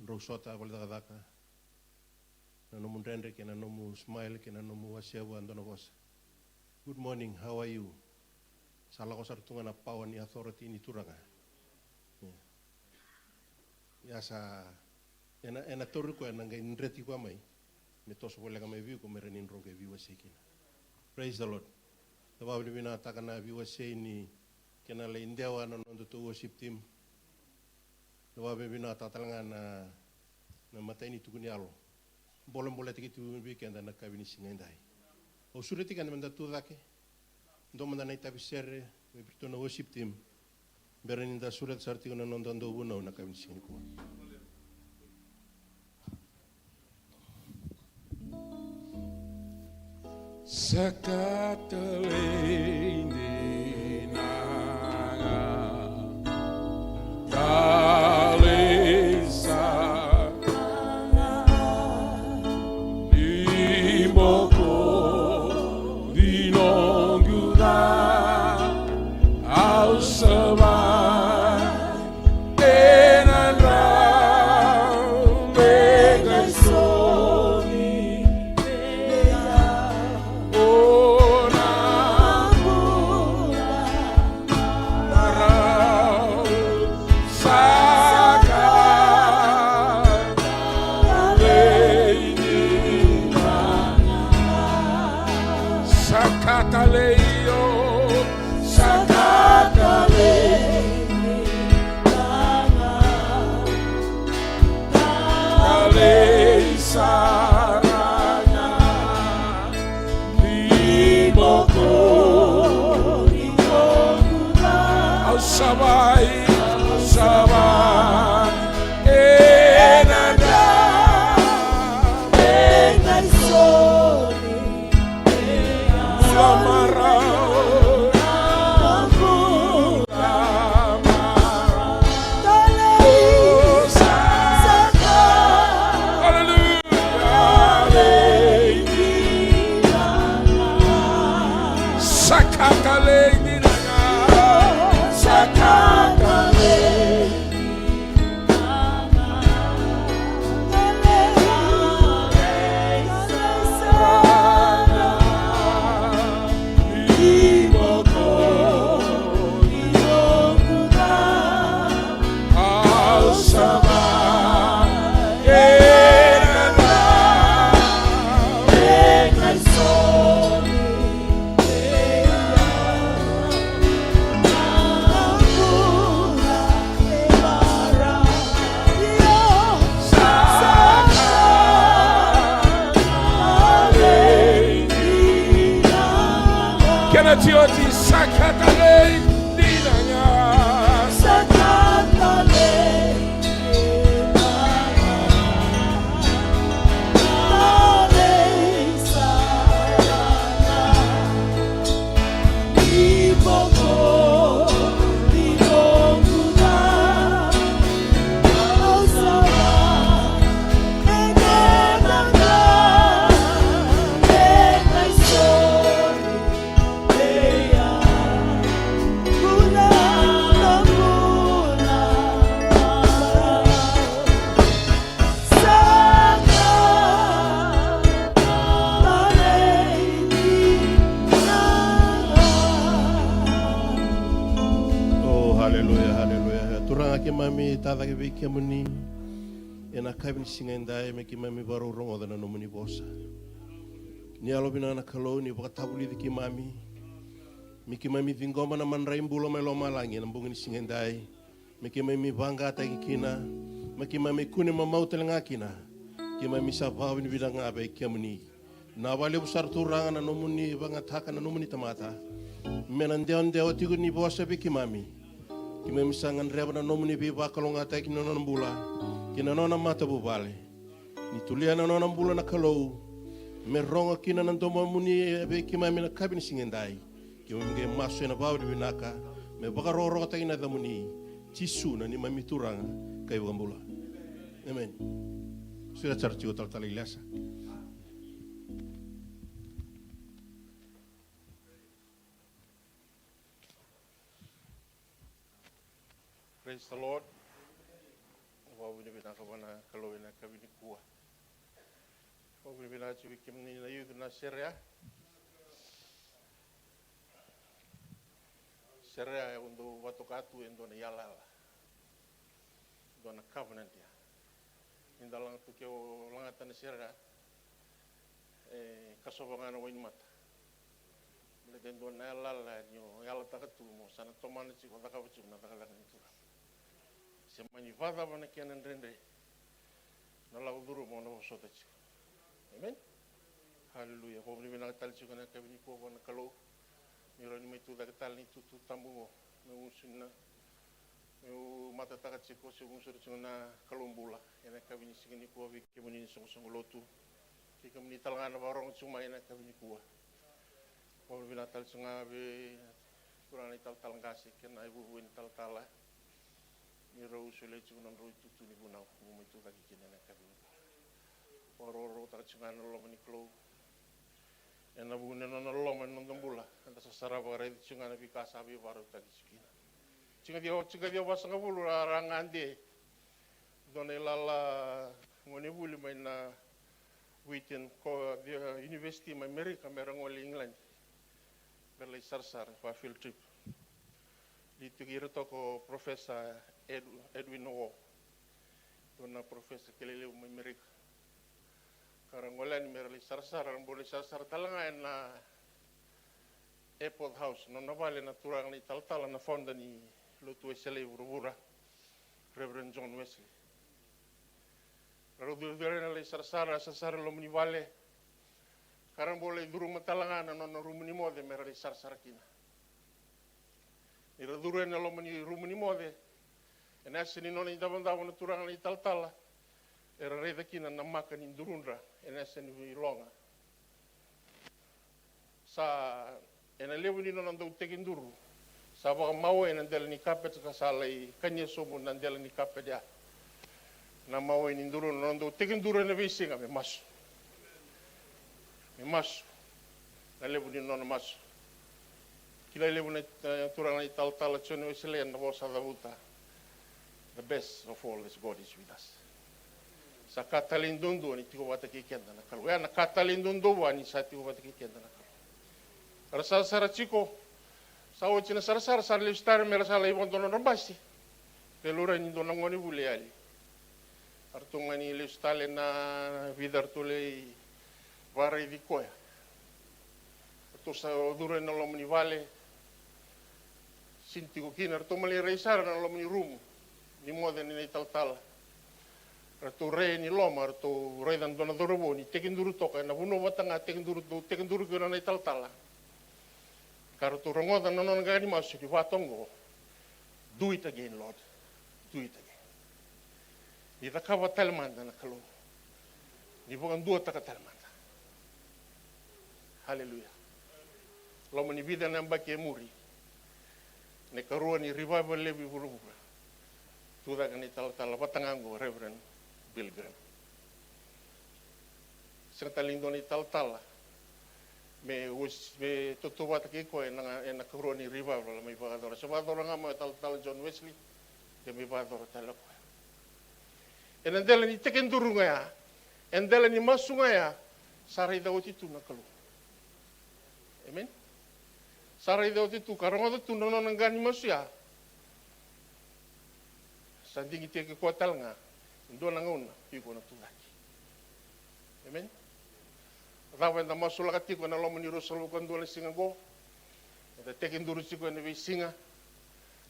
drau sota vale cakacaka, na nomu dredre kei na nomu smile kei na nomu wasea vua e dua na vosa. Good morning, how are you? Sa lako sara tu ga na power ni authority ni Turaga. Ia. Ia sa, ena, ena tauri koya na qai dreti koya mai me toso voleka mai vei iko me rawa ni drau qai veiwasei kina. Praise the Lord. Da vakavinavinakataka na veiwasei ni kena lai dewa na nodatou worship team. Da vakavinavinakataka tale ga na, na matai ni tukuni yalo. Boleboletaki tu vei keda na yakavi ni siga edai. Au sureti keda me da tu cake. Dua mada na itavi sere me vei iratou na worship team. Bera ni da sureta sara tiko na noda dauvunau na yakavi ni siga nikua. Sa ka talei dina ga. Talei sara ga. Ni boko ni noqu ca. Au sa va ena dra me qai soli. O na bula marau sa ka talei ni mana. Sa ka talei o. Sa ka talei ni mana. Talei sara ga ni boko ni noqu ca. Au sa va, au sa va ena dra me qai soli. Bula marau. Bula marau. Hallelujah. Sa ka talei dina ga. Sa ka talei. Kena iotioti, sa ka talei dina ga. Sa ka talei dina ga. Talei sara ga. Ka cake vei kemuni ena yakavi ni siga edai me keimami vakarau rogoca na nomuni vosa. Ni yalovinaka na Kalou ni vakatavulici keimami, me keimami ciqoma na madrai bula mai lomalagi ena bogi ni siga edai, me keimami vaqataki kina, me keimami kune mamau tale ga kina. Keimami sa vakavinavinaka ga vei kemuni. Na vakalevu sara Turaga na nomuni vagataka na nomuni tamata me na dewadewa tiko ni vosa vei keimami. Keimami sa gadreva na nomuni veivakalougatataki na nona bula kei na nona matavuvale. Ni tulia na nona bula na Kalou, me rogo kina na domomuni vei keimami na yakavi ni siga edai. Keimami qai masu ena vakavinavinaka me vakarokorokotaki na yacamuni, Jisu na neimami Turaga ka iVakabula. Emeni. Sureta sara tiko talatala Iliasa. Praise the Lord. Vakavinavinaka vua na Kalou ena yakavi nikua. Vakavinavinaka tiko vei kemuni na youth na sere ya. Sere ya e dau vakatoka tu e dua na yalayala, dua na covenant ya. Ni da laga tu ke o lagata na sere ya, e kasova ga na wainimata. Baleta e dua na yalayala ni o yalataka tu mo sa na tomana tiko, cakava tiko na cakacaka ni Turaga. Se mani vakacava na kena dredre, na lako curuma o na vosota tiko. Amen. Haleluya. Vakavinavinaka tale tiko ena yakavi nikua vua na Kalou. Ni rawa ni mai tu cake tale ni tutu tabu oqo. Meu gusu na, meu matataka tiko se gusu tiko na Kalou bula ena yakavi ni siga nikua vei kemuni na soqosoqo lotu kei kemuni tale ga na vakarogo tiko mai ena yakavi nikua. Vakavinavinaka tale tiko ga vei turaga na italatala qase kei na ivuvu ni talatala. Ni rau solia tiko na nodrau itutu ni vunau meu mai tu cake kina ena yakavi nikua. Vakarokorokotaka tiko ga na loma ni Kalou ena vuku ni nona loloma ena noda bula. Eda sa sarava ka raica tiko ga na veika sa veivakarautaki tiko kina. Tiko ga ciwa, tiko ga ciwa vasagavulu ra, ra gade dua na ilala gonevuli mai na Wheaton ko, the, uh, University mai Amerika me ra gole i England. Me ra lai sarasara vaka field trip. Lai tiko ira toka o Professor Ed-, Edwin Wall, dua na professor kilai levu mai Amerika. Ka ra gole yani me ra lai sarasara, ra bau lai sarasara tale ga ena Airport House, nona vale na turaga na italatala na founder ni lotu Wesele i vuravura, Reverend John Wesley. Ra curucuru yani na lai sarasara, sarasara e loma ni vale. Ka ra bau lai curuma tale ga na nona rumu ni moce me ra lai sarasara kina. Ni ra curu ena loma ni rumu ni moce, ena yasa ni nona idavodavo na turaga na italatala, era raica kina na maka ni durudra ena yasa ni veiloga. Sa ena levu ni nona dau tekiduru, sa vakamau ena dela ni carpet ka sa lai kania sobu na dela ni carpet ya. Na mawai ni duru, na nona dau tekiduru ena veisiga me masu. Me masu. Na levu ni nona masu. Kilai levu na, na turaga na italatala John Wesley na vosa cavuta. The best of all is God is with us. Sa ka talei duadua ni tiko vata kei keda na Kalou. Oya na ka talei duadua vua ni sa tiko vata kei keda na Kalou. Ra sarasara tiko, sa oti na sarasara, sa ra lesu tale me ra sa lai vodo nodra basi. Ke laurai ni dua na gone vuli yali. Ratou ga ni lesu tale na vica ratou lai vakaraici koya. Ratou sa curu ena loma ni vale. Sini tiko kina, ratou mai lai rai sara na loma ni rumu ni moce ni na italatala. Ratou rai ni loma, ratou raica na dua na cauravou ni tekiduru toka ena vanua vata ga tekiduru, tekiduru kina na italatala. Ka ratou rogoca na nona qaqa ni masu ni vatoqo. Do it again, Lord. Do it again. Ni cakava tale mada na Kalou. Ni vakaduataka tale mada. Haleluya. Loma ni vica na yabaki e muri, na ikarua ni revival levu i vuravura. Tucake na italatala vata ga oqo Reverend Bill Graham. Sega tale ni dua na italatala me uas-, me tautauvata kei koya ena, ena karua ni revival mai vakayacora. Se vakayacora ga mai o talatala John Wesley, ke mai vakayacora tale o koya. Ena dela ni tekiduru ga ya, ena dela ni masu ga ya, sa raica oti tu na Kalou. Amen. Sa raica oti tu, ka rogoca tu na nona qaqa ni masu ya. Sa digitaki koya tale ga e dua na gauna iko na tucake. Amen. Cava eda masulaka tiko ena loma ni ruasagavulu ka dua na siga oqo? Eda tekiduru tiko ena veisiga.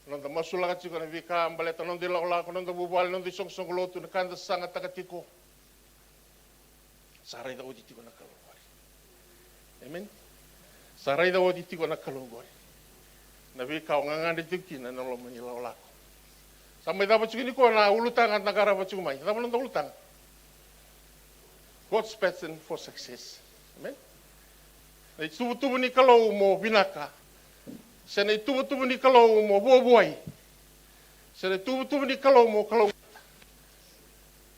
Noda masulaka tiko na veika baleta noda ilakolako, noda vuvale, noda isoqosoqo lotu, na ka eda sagataka tiko. Sa raica oti tiko na Kalou qori. Amen. Sa raica oti tiko na Kalou qori na veika o gagadre tiko kina ena loma ni lakolako. Sa mai cava tiko nikua na ulutaga da qarava tiko mai? Cava na noda ulutaga? God's pattern for success. Amen. Na ituvatuva ni Kalou mo vinaka, se na ituvatuva ni Kalou mo vuavuai, se na ituvatuva ni Kalou mo kalougata.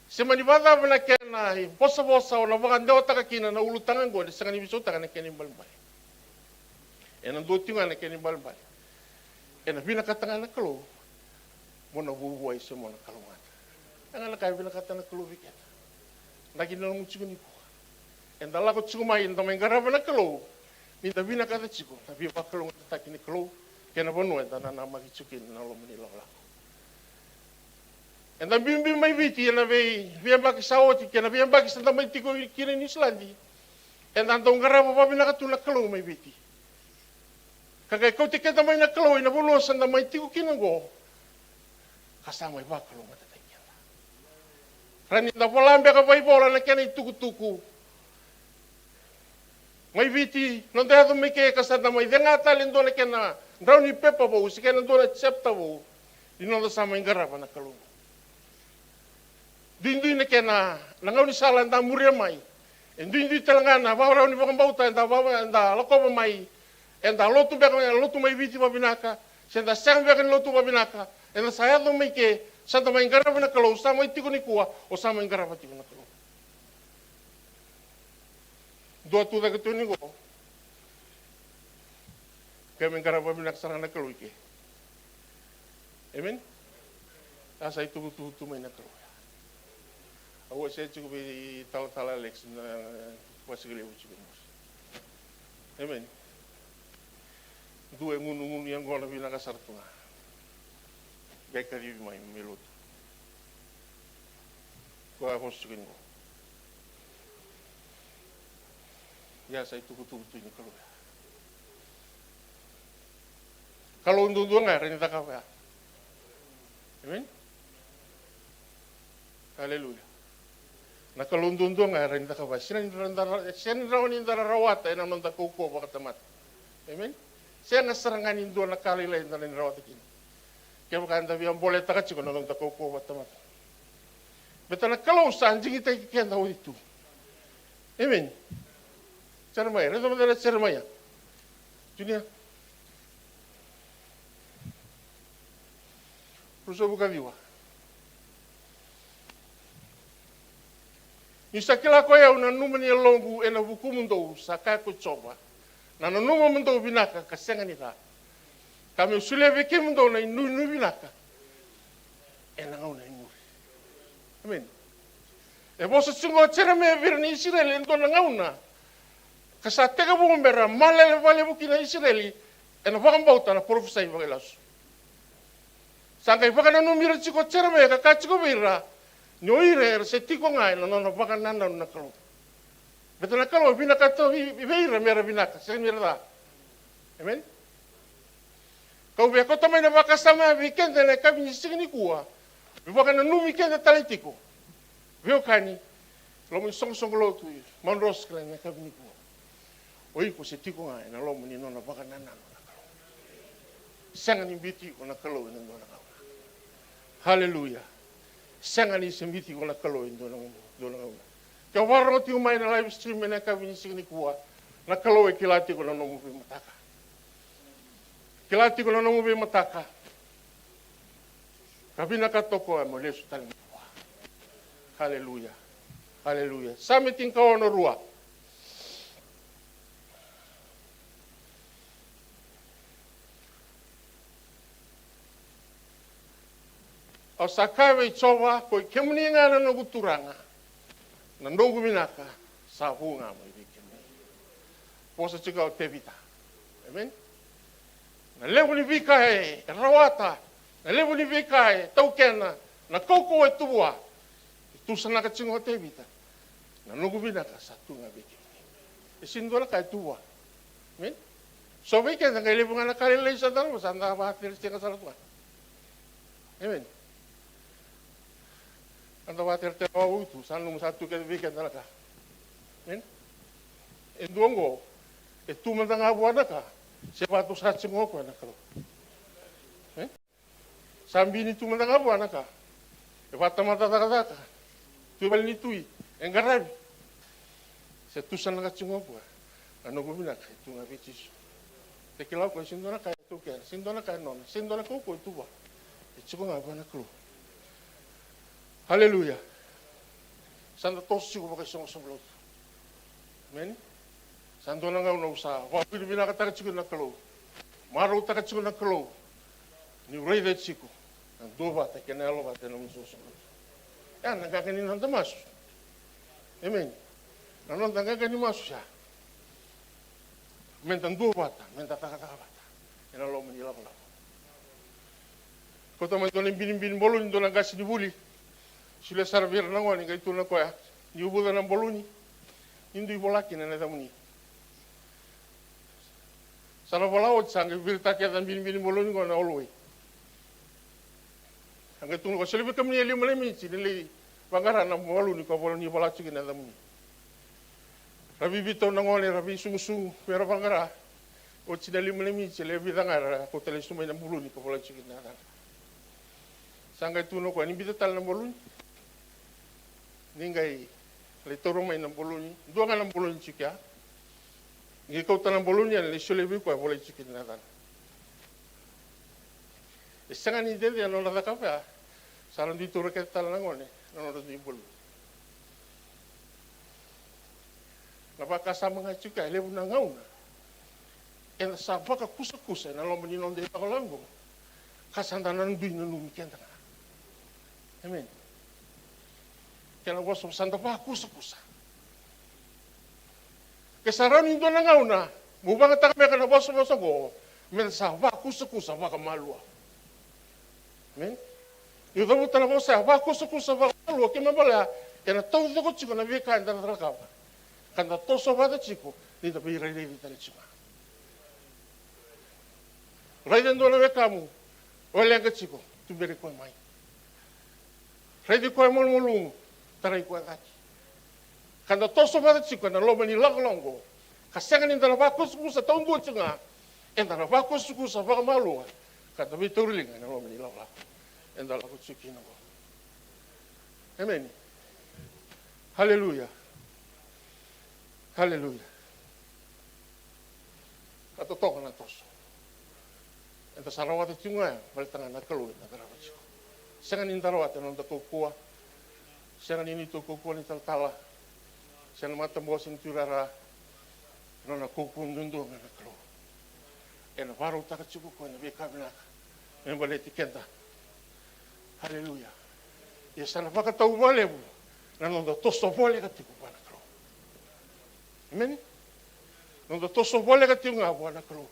Se mani vakacava na kena ivosavosa o na vakadewataka kina na ulutaga oqo, ena sega ni veisautaka na kena ibalebale. Ena dua tiko ga na kena ibalebale. Ena vinakata ga na Kalou mo na vuavuai se mo na kalougata. E ga na ka e vinakata na Kalou vei keda. Na kena nomu tiko nikua, eda lako tiko mai, eda mai qarava na Kalou, ni da vinakata tiko na veivakalougatataki ni Kalou kei na vanua eda nanamaki tiko kina ena loma ni lakolako. Eda biubiu mai Viti ena vei, veiyabaki sa oti kei na veiyabaki sa da mai tiko kina i Niusiladi. Eda dau qarava vakavinaka tu na Kalou mai Viti. Ka qai kauti keda mai na Kalou ena vanua sa da mai tiko kina oqo, ka sa mai vakalougatataki keda. Rawa ni da vola beka vakaivola na kena itukutuku mai Viti, noda yaco mai ke ka sa da mai cega tale e dua na kena drau ni pepa vou se kena dua na chapter vou ni noda sa mai qarava na Kalou. Duidui na kena, na gaunisala eda muria mai. E duidui tale ga na vakarau ni vakabauta eda vaka, eda lakova mai. Eda lotu beka, eda lotu mai Viti vakavinaka, se eda sega beka ni lotu vakavinaka, eda sa yaco mai ke, sa da mai qarava na Kalou, sa mai tiko nikua, o sa mai qarava tiko na Kalou. Dua tu cake tu ni qo, ke me qarava vinaka sara ga na Kalou i ke. Amen. A sa itukutuku tu mai na Kalou. Au a se tiko vei talatala Alex na vasika levu tiko. Amen. Dua e gunugunu yaqona vinaka sara tu ga. Qai kacivi mai me lotu. Koya a vosa tiko ni qo. Ia sa itukutuku tu ni Kalou ya. Kalou duadua ga e rawa ni cakava ya. Amen. Aleluya. Na Kalou duadua ga e rawa ni cakava ya. Sega ni ra-, ra-, sega ni rawa ni da ra-, rawata ena noda kaukauwa vakatamata. Amen. Sega sara ga ni dua na ka lailai eda rawa ni rawata kina kevaka eda via boletaka tiko na noda kaukauwa vakatamata. Baleta na Kalou sa digitaki keda oti tu. Amen. Jeremaia, raica mada na Jeremaia. Junia. Ruasagavulu ka ciwa. Niu sa kila ko i au na nanuma ni yaloqu ena vukumudou, sa kaya ko Jiova, na nanuma mo dou vinaka ka sega ni ca, ka meu solia vei kemudou na inuinui vinaka ena gauna e muri. Amen. E vosa tiko o Jeremaia vei ira na Isireli e dua na gauna ka sa tekivu me ra malele vakalevu kina na Isireli ena vakabauta na parofisai vakailasu. Sa qai vakananumi ira tiko o Jeremaia ka kaya tiko vei ira ni o ira era se tiko ga ena nona vakanananu na Kalou. Baleta na Kalou e vinakata vei, vei ira me ra vinaka, sega ni ra ca. Amen. Kau via kauta mai na vakasama ya vei keda ena yakavi ni siga nikua. Me vakananumi keda tale tiko. Veiwekani, loma ni soqosoqo lotu i Mount Rosie ena yakavi nikua. O iko se tiko ga ena loma ni nona vakanananu na Kalou. Sega ni biuti iko na Kalou ena dua na gauna. Haleluya. Sega ni se biuti iko na Kalou ena dua na gauna, dua na gauna. Ke o vakarorogo tiko mai na live stream ena yakavi ni siga nikua, na Kalou e kila tiko na nomu veimataka. Kila tiko na nomu veimataka. Ka vinakata o koya mo lesu tale mai vua. Haleluya. Haleluya. Same tinikaono rua. Au sa kaya vei Jiova, ko i kemuni ga na noqu Turaga, na noqu vinaka sa vu ga mai vei kemuni. Vosa tiko o Tevita. Amen. Na levu ni veika e rawata, na levu ni veika e taukena, Na kaukauwa e tu vua. E tusanaka tiko o Tevita. Na noqu vinaka sa tu ga vei kemuni. E sega ni dua na ka e tu vua. Amen. So vei keda qai levu ga na ka lailai sa da na, sa da vakateretega sara tu ga. Amen. Eda vakateretega vakavuku tu, sa nanuma sa tu kece vei keda na ka. Amen. E dua oqo, e tu mada ga vua na ka, se vakatusa tiko o koya na Kalou. Amen. Sa bini tu mada ga vua na ka. E vakatamata cakacaka. Tu e vale ni tui. E qaravi. Se tusanaka tiko o koya. Na noqu vinaka e tu ga vei Jisu. Te kila o koya, sega ni dua na ka e taukena, sega ni dua na ka e nona, sega ni dua na kaukauwa e tu vua. E tiko ga vua na Kalou. Aleluya. Sa da toso tiko vakaisoqosoqo lotu. Amen. Sa dua na gauna au sa vakavinavinakataka tiko na Kalou. Marautaka tiko na Kalou. Niu raica tiko na duavata kei na yalovata ena nomu soqosoqo lotu. Ya na qaqa ni noda masu. Amen. Na noda qaqa ni masu ya. Meda duavata, meda cakacaka vata ena loma ni lakolako. Kauta mai dua na ibinibini baluni, dua na qasenivuli. Solia sara vei ira na gone, qai tukuna o koya, ni uvuca na baluni, ni dui vola kina na yacamuni. Sa na vola oti, sa qai viritaka kece na ibinibini baluni qo na hallway. Sa qai tukuna o koya, solia vei kemuni e lima na miniti ni lai vaqara na baluni ko vola, ni vola tiko kina na yacamuni. Ra veivitau na gone, ra veisugusugu me ra vaqara. Oti na lima na miniti, e lewe vica ga era kauta lesu mai na baluni ka vola tiko kina na yacana. Sa qai tukuna o koya, ni biuta tale na baluni. Ni qai lai taura mai na baluni, dua ga na baluni tiko ya. Ni qai kauta na baluni yani, lai solia vei koya, vola tiko kina na yacana. E sega ni dede na nona cakava ya. Sa na dui taura kece tale na gone na nodra dui baluni. Na vakasama ga tiko ya, e levu na gauna eda sa vakakusakusa ena loma ni noda ilakolako, ka sa da na dui nanumi keda ga. Amen. Kena vosa, sa da vakusakusa. Ke sa rawa ni dua na gauna meu vagataka beka na vosavosa oqo, meda sa vakusakusa vakamalua. Amen. Niu cavuta na vosa ya, vakusakusa vakamalua, kena ibalebale ena taucoko tiko na veika eda na cakava, ka da toso vata tiko ni da veirairaici tale tiko ga. Raica e dua na wekamu, o leqa tiko, tuberi koya mai. Raici koya malumalumu, tarai koya cake. Ka da toso vata tiko ena loma ni lakolako oqo, ka sega ni da na vakusakusa taudua tiko ga, eda na vakusakusa vakamalua, ka da veitauriliga ena loma ni lakolako eda lako tiko kina oqo. Emeni. Haleluya. Haleluya. Ka totoka na toso. Eda sa rawata tiko ga ya, baleta ga na Kalou eda qarava tiko. Sega ni da rawata ena noda kaukauwa. Sega ni neitou kaukauwa ni talatala. Sega na matabose ni tuirara. Na nona kaukauwa duadua ga na Kalou. Ena vakarautaka tiko o koya na veika vinaka me baleti keda. Haleluya. Ia sa na vakatau vakalevu na noda toso voleka tiko vua na Kalou. Emeni. Noda toso voleka tiko ga vua na Kalou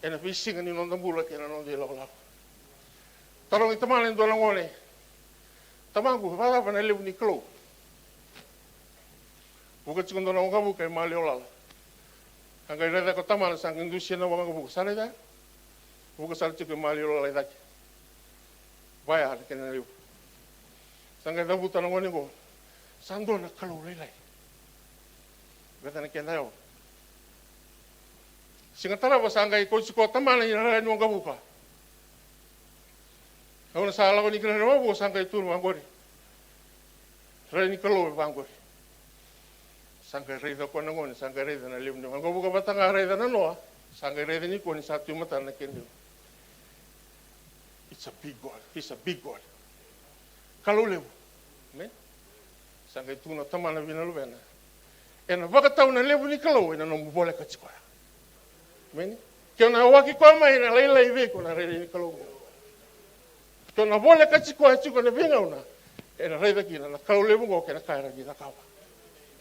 ena veisiga ni noda bula kei na noda ilakolako. Tarogi tamana e dua na gone, tamaqu, vakacava na levu ni Kalou? Vuka tiko dua na waqavuka e maliwa lala. Sa qai raica ko tamana, sa qai dusia na waqavuka, sa raica. Vuka sara tiko e maliwa lala i cake. Vaya na kena levu. Sa qai cavuta na gone qo, sa dua na Kalou lailai. Veta na kena yawa. Siga tarava sa qai kauti koya tamana ina rara ni waqavuka. Au na sa lako ni kina na waqavuka, sa qai tu vaqori. Rai ni Kalou e vaqori. Sa qai raica koya na gone, sa qai raica na levu ni waqavuka vata ga raica na noa, sa qai raica ni koya ni sa tu e matana na kena levu. It's a big God. He's a big God. Kalou levu. Amen. Sa qai tukuna o tamana vei na luvena, ena vakatau na levu ni Kalou ena nomu voleka tiko ya. Amen. Ke o na waki koya mai, ena lailai vei iko na rairai ni Kalou oqo. Ke o na voleka tiko ya tiko ena veigauna, ena raica kina na Kalou levu oqo kei na ka era via cakava.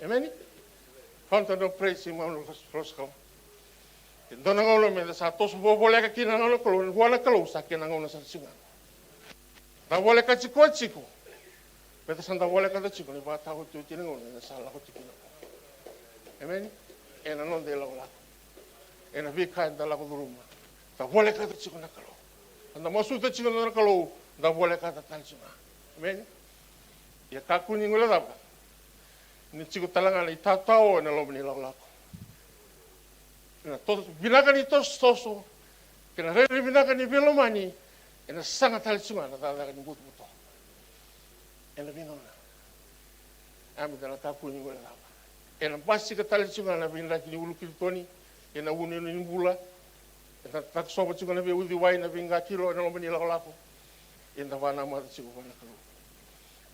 Amen. Fountain of Praise, Mount Roskilde. E dua na gauna meda sa toso voleka kina na gauna Kalou, vua na Kalou sa kena gauna sara tiko ga. Da volekati koya tiko. Baleta sa da volekata tiko na ivakataotioti ni gauna eda sa lako tiko kina. Emeni. Ena noda ilakolako, ena veika eda lako curuma, da volekata tiko na Kalou. Eda masuta tiko na Kalou, da volekata tale tiko ga. Emeni. Ia kakua ni guilecava ni tiko tale ga na itatao ena loma ni lakolako. Na to, vinaka ni tosotoso kei na rairai vinaka ni veilomani, ena saga tale tiko ga na cakacaka ni butobuto. Ena veigauna, a, meda na kakua ni guilecava. Ena basika tale tiko ga na veidraki ni ulukiritoni, ena uneune ni bula, ena takosova tiko na veiuciwai, na veiqakilo ena loma ni lakolako. Eda vakanamata tiko vua na Kalou.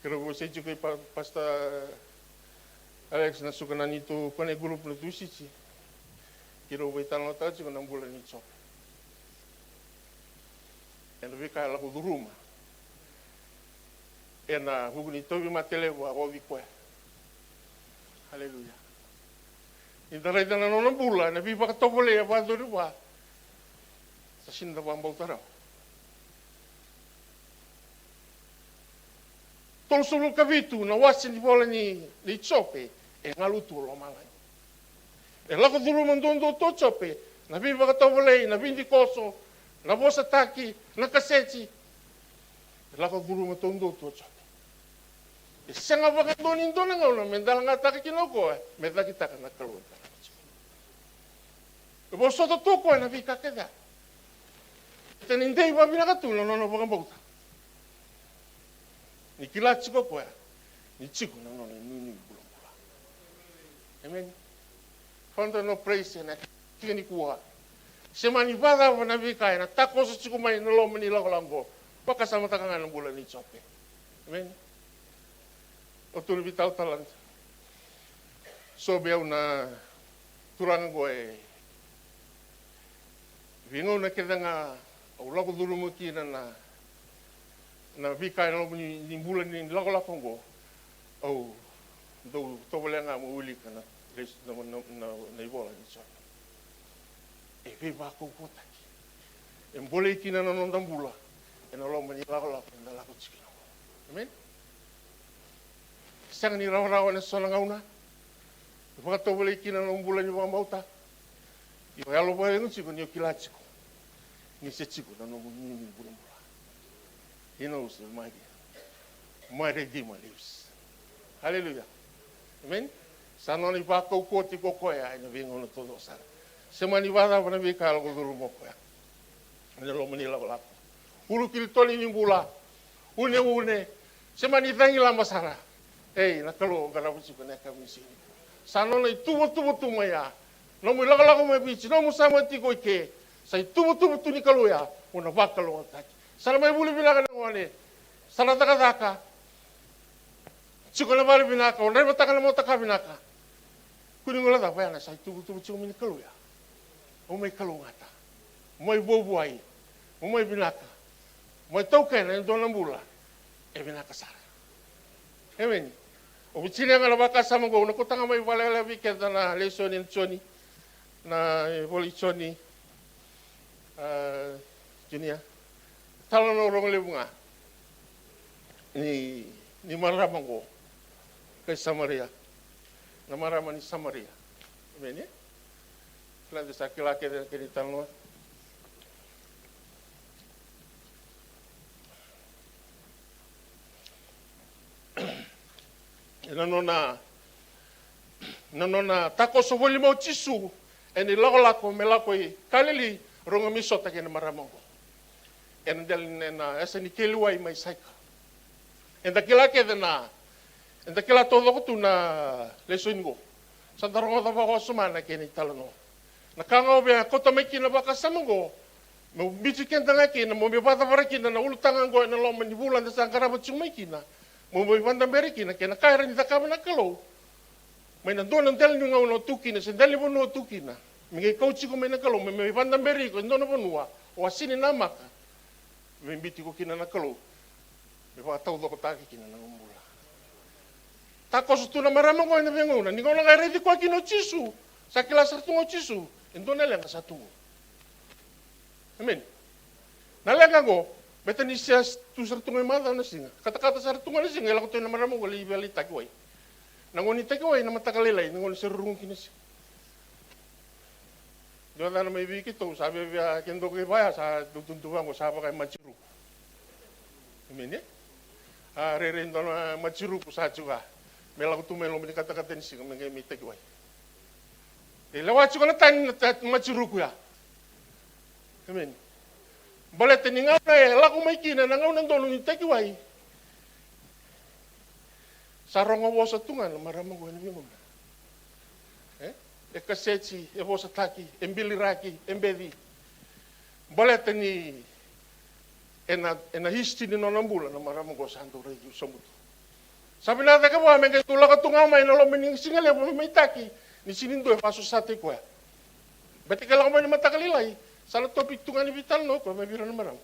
Keirau vosoti tiko i pa, Pastor Alex, na suka na neitou connect group na Tusiti. Keirau veitalanoataka tiko na bula nei Jope. Ena veika e lako curuma ena vuku ni tauvimate levu a oci koya. Aleluya. Ni da raica na nona bula, na veivakatovolei a vakayacori vua, sa sega ni da vakabauta rawa. Tolusagavulu ka vitu na wase ni vola ni, ni Jope, e galu tu o lomalagi. E lako curuma duadua tu o Jope na veivakatovolei, na veidikoso, na vosataki, na kaseti. E lako curuma taudua tu o Jope. E sega vakadua ni dua na gauna me dalagataka kina o koya me cakitaka na Kalou. E vosota tu o koya na veika kece. Baleta ni dei vakavinaka tu na nona vakabauta. Ni kila tiko o koya ni tiko na nona inuinui bulabula. Emeni. Founder no praise ena siga nikua. Se mani vakacava na veika ena takoso tiko mai na loma ni lakolako oqo, vakasamataka ga na bula nei Jope. Emeni. O tu na veitalatala. Sobe au na turaga oqo e veigauna kece ga au lako curuma kina na, na veika e loma ni, ni bula ni lakolako oqo. Au dau tovolea ga meu wilika na, na, na, na, na ivola ni Jope. E veivakaukauwataki. E bolei kina na noda bula ena loma ni lakolako eda lako tiko kina. Emeni. Sega ni rawarawa ena so na gauna. E vakatovolei kina na nomu bula ni vakabauta. Io, yalo vakayalo tiko ni o kila tiko ni se tiko na nomu inuinui bulabula. He knows the mighty. My Redeemer lives. Hallelujah. Amen. Sa nona ivakaukauwa tiko o koya ena veigauna taucoko sara. Se mani vakacava na veika e lako curuma o koya ena loma ni lakolako. Ulukiritoni ni bula. Uneune. Se mani cagilaba sara. Ei, na Kalou o qarava tiko ena yakavi ni siga. Sa nona ituvatuva tu mai ya. Nomu ilakolako mai Viti, nomu sauma tiko i ke. Sa ituvatuva tu ni Kalou ya. O na vakalougatataki. Sa na mai vuli vinaka na gone. Sa na cakacaka. Tiko na vale vinaka, o draivataka na motaka vinaka. Kua ni guilecava ya na sa ituvatuva tiko mai ni Kalou ya. O mai kalougata. O mai vuavuai. O mai vinaka. O mai taukena e dua na bula e vinaka sara. Emeni. O Vijini ga na vakasama oqo, na kauta ga mai vale vei keda na lesoni ni Joni. Na ivola i Joni. A, Junia. Talanoa rogo levu ga ni, ni marama oqo. Kai Samaria. Na marama ni Samaria. Emeni. Kila ni sa kila kece na kena italanoa. Ena nona, na nona takoso voli mai o Jisu ena ilakolako me lako i Kalili, rogo me sota kei na marama oqo. Ena dela ni na yasa ni keli wai mai Saika. Eda kila kece na, eda kila taucoko tu na lesoni oqo. Sa da rogoca vakawasoma na kena italanoa. Na ka ga au via kauta mai kina vakasama oqo, meu biuti keda ga kina, mo me vakacavara kina na ulutaga oqo ena loma ni vula eda sa qarava tiko mai kina. Mo me vakadaberi kina kei na ka e rawa ni cakava na Kalou. Mai na dua na dela ni gauna o tu kina, se dela ni vanua o tu kina. Me qai kauti iko mai na Kalou, me, me vakadaberi iko e dua na vanua o a sega ni namaka. Me biuti iko kina na Kalou. Me vakataucokotaki kina na nomu bula. Takoso tu na marama oqo ena veigauna. Ni gauna ga e raici koya kina o Jisu. Sa kila sara tu ga o Jisu. E dua na leqa sa tu. Emeni. Na leqa oqo. Beta ni se tu sara tu ga i macawa na siga, katakata sara tu ga na siga, e lako tu na marama qo lai vela i takiwai. Na gauna i takiwai na mataka lailai, na gauna se rurugu kina siga. Dua cana mai vei keitou sa viavia, ke dua ko i vaya sa dau tuduva qo sa vaka e majiruku. Emeni. A rairai dua na majiruku sa tiko me lako tu mai loma ni katakata ni siga me qai mai takiwai. E lewa tiko na tani na majiruku ya. Emeni. Baleta ni gauna e lako mai kina na gauna donu ni takiwai, sa rogo vosa tu ga na marama qo ena veigauna. E kaseti, e vosataki, e biliraki, e beci. Baleta ni ena, ena history ni nona bula na marama qo sa dau raici sobu tu. Sa vinaka cake vua me qai dau lako tu ga mai na loma ni sigalevu me mai taki ni sini dua e vakasosataki koya. Beta ke lako mai na mataka lailai sa na topi tu ga ni veitalanoa o koya mai vei ira na marama.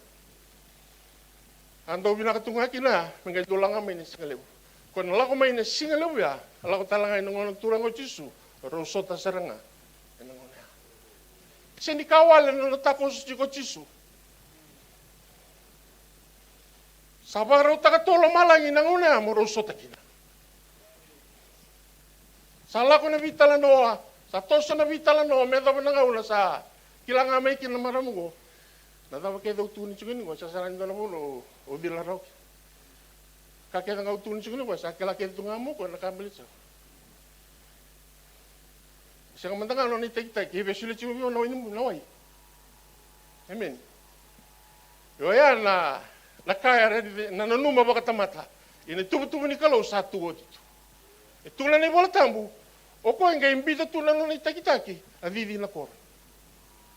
A dau vinaka tu ga kina me qai dau lako ga mai na sigalevu. Ko na lako mai na sigalevu ya, a lako tale ga ena gauna turaga o Jisu, rau sota sara ga ena gauna ya. Sega ni ka wale na nona takoso tiko o Jisu. Sa vakarautaka tu o lomalagi na gauna ya mo rau sota kina. Sa lako na veitalanoa, sa toso na veitalanoa me yacova na gauna sa kila ga mai kina na marama qo. Na cava kece au tukuna tiko ni qo, sa sara ni dua na vanua au cila rawa kina. Ka kece ga au tukuna tiko ni qo sa kila kece tu ga mo koya na ka baleta sara. Sega mada ga nona itakitaki e vesulia tiko vei au na wai ni bu, na wai. Emeni. Io, oya na, na ka era na nanuma vakatamata. Ia na ituvatuva ni Kalou sa tu oti tu. E tukuna na iVola Tabu, o koya qai biuta tu na nona itakitaki, a cici na koro.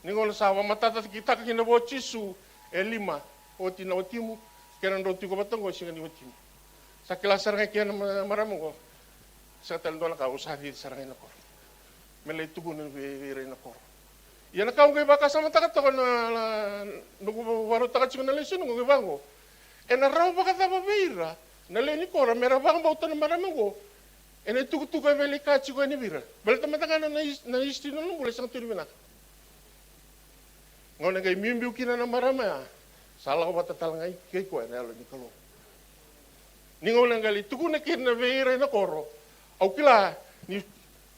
Ni gauna sa vakamatatataki taka kina vua o Jisu e lima, oti na watimu, kei na drau tiko vata oqo e sega ni watimu. Sa kila sara ga kina na ma-, marama oqo. Sega tale dua na ka, au sa cici sara ga ina koro. Me lai tukuna vei, vei ira ina koro. Ia na ka au qai vakasamataka toka na, na, noqu vakarautaka tiko na lesoni oqo, qai vaqo. Ena rawa vakacava vei ira na lewe ni koro me ra vakabauta na marama oqo? Ena itukutuku e via lai kaya tiko yani vei ira. Baleta mada ga na, na his-, na history ni nona bula e sega tu ni vinaka. Gauna qai biubiu kina na marama ya, sa lako vata tale ga kei koya na Yalo ni Kalou. Ni gauna qai lai tukuna kina vei ira ina koro, au kila ni,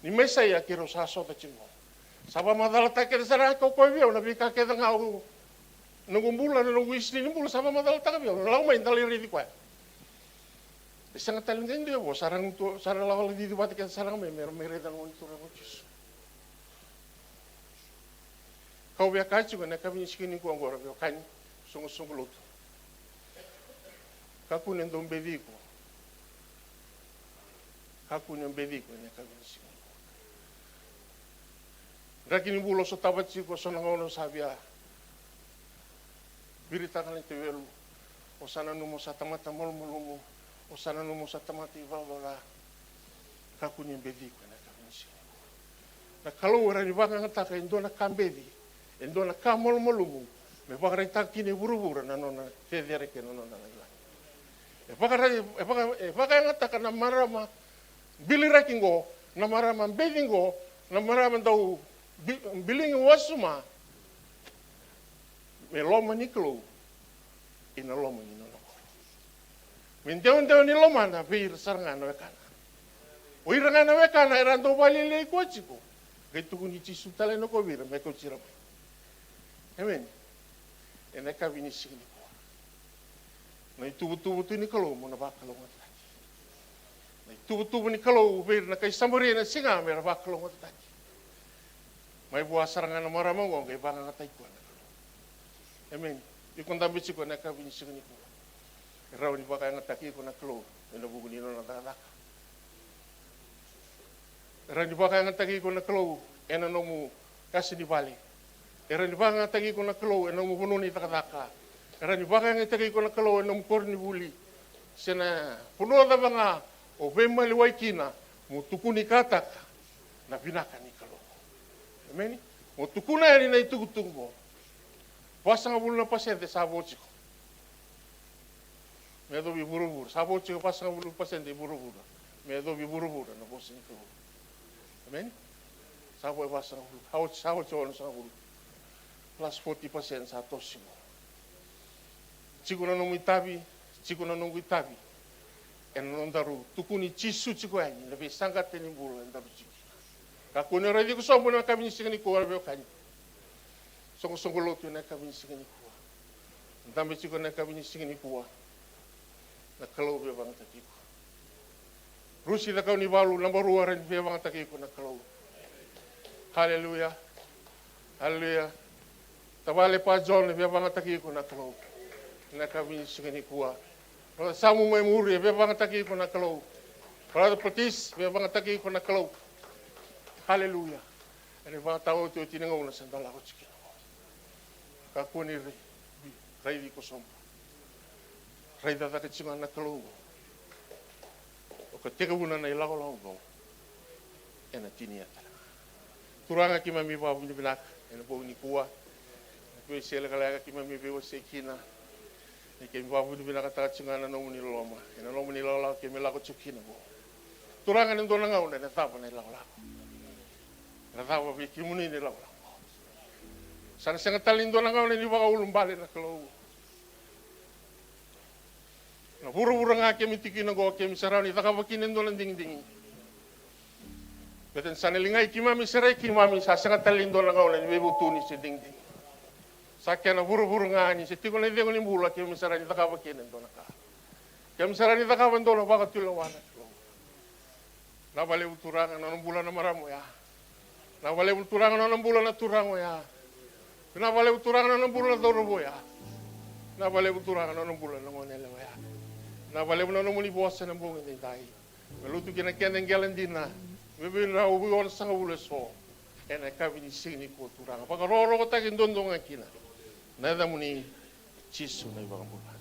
ni Mesaia keirau sa sota tiko. Sa vakamacalataka kece sara ga o koya vei au na veika kece ga au, noqu bula, na noqu history ni bula, sa vakamacalataka vei au. Na lako mai da lai raici koya. E sega tale ni qai dua e vo, sa ra gutu, sa ra lako lai cici vata kece sara ga mai, me ra mai raica na Gone Turaga o Jisu. Kau via kaya tiko ena yakavi ni siga nikua oqo, ra veiwekani, soqosoqo lotu. Kakua ni dau beci iko. Kakua ni beci iko ena yakavi ni siga nikua. Draki ni bula o sotava tiko, so na gauna o sa via viritaka na tevelu, o sa nanuma o sa tamata malumalumu, o sa nanuma o sa tamata ivalavala ca. Kakua ni beci iko ena yakavi ni siga nikua. Na Kalou e rawa ni vakayagataka e dua na ka beci, e dua na ka malumalumu, me vakaraitaka kina e vuravura na nona cecere kei na nona lagilagi. E vakarai-, e vaka-, e vakayagataka na marama biliraki qo, na marama beci qo, na marama dau bi-, biligi wasoma, me loma ni Kalou, ena loma ni nona koro. Me dewadewa ni lomana vei ira sara ga na wekana. O ira ga na wekana era dau vakalialiai koya tiko, qai tukuni Jisu tale na koya vei ira me kauti ira mai. Emeni. Ena yakavi ni siga nikua, na ituvatuva tu ni Kalou mo na vakalougatataki. Na ituvatuva ni Kalou vei ira na kai Samaria ena siga me ra vakalougatataki. Mai vua sara ga na marama oqo qai vakayagataki koya na Kalou. Emeni. Iko dabe tiko ena yakavi ni siga nikua. E rawa ni vakayagataki iko na Kalou ena vuku ni nona cakacaka. E rawa ni vakayagataki iko na Kalou ena nomu yasa ni vale. E rawa ni vakayagataki iko na Kalou ena nomu vanua ni cakacaka. E rawa ni vakayagataki iko na Kalou ena nomu koronivuli. Se na vanua cava ga o veimaliwai kina, mo tukuni kataka na vinaka ni Kalou. Emeni. Mo tukuna yani na itukutuku qo. Vasagavulu na pasede sa vo tiko. Me yacovi vuravura. Sa vo tiko vasagavulu pasede i vuravura. Me yacovi vuravura na vosa ni Kalou. Emeni. Sa vo e vasagavulu. Sa vo, sa vo tiko onosagavulu. Plus forty percent sa toso tiko. Tiko na nomu itavi, tiko na noqu itavi. Ena nodaru tukuni Jisu tiko yani na veisaqata ni bula edaru tiko kina. Kakua ni raici iko sobu ena yakavi ni siga nikua, veiwekani. Soqosoqo lotu ena yakavi ni siga nikua. Dabe tiko ena yakavi ni siga nikua. Na Kalou veivagataki iko. Rusi Cakaunivalu naba rua, rai ni veivagataki iko na Kalou. Haleluya. Haleluya. Tavale Pa John, veivagataki iko na Kalou. Ena yakavi ni siga nikua. Brother Samu mai muri, veivagataki iko na Kalou. Brother Patis, veivagataki iko na Kalou. Haleluya. Ena ivakataotioti ni gauna sa da lako tiko kina. Kakua ni rai, raici iko sobu. Raica cake tiko ga na Kalou. O ka tekivuna na ilakolako oqo, ena tinia tale ga. Turaga, keimami vakavinavinaka ena bogi nikua. Veiselekaleka keimami veiwasei kina. Ni keimami vakavinavinakataka tiko ga na nomuni loloma ena nomuni ilakolako keimami lako tiko kina oqo. Turaga, ena dua na gauna ena cava na ilakolako. Ena cava vei kemuni na ilakolako. Sa na sega tale ni dua na gauna ni vakaulubale na Kalou. Na vuravura ga keimami tiko kina oqo, keimami sa rawa ni cakava kina e dua na digidigi. Baleta ni sa na ligai keimami, serai keimami, sa sega tale ni dua na gauna ni veivutuni se digidigi. Sa kena vuravura ga ni se tiko na icegu ni bula, keimami sa rawa ni cakava kina e dua na ka. Keimami sa rawa ni cakava e dua na vakatulewa na Kalou. Vinaka vakalevu Turaga na nona bula na marama oya. Vinaka vakalevu Turaga na nona bula na turaga oya. Vinaka vakalevu Turaga na nona bula na cauravou oya. Vinaka vakalevu Turaga na nona bula na goneyalewa oya. Vinaka vakalevu na nomuni vosa ena bogi edaidai. Me lutu kina keda e qele dina. Me vei na uvui onosagavulu eso. Ena yakavi ni siga nikua Turaga. Vakarokorokotaki duadua ga kina. Na yacamuni Jisu na iVakabula.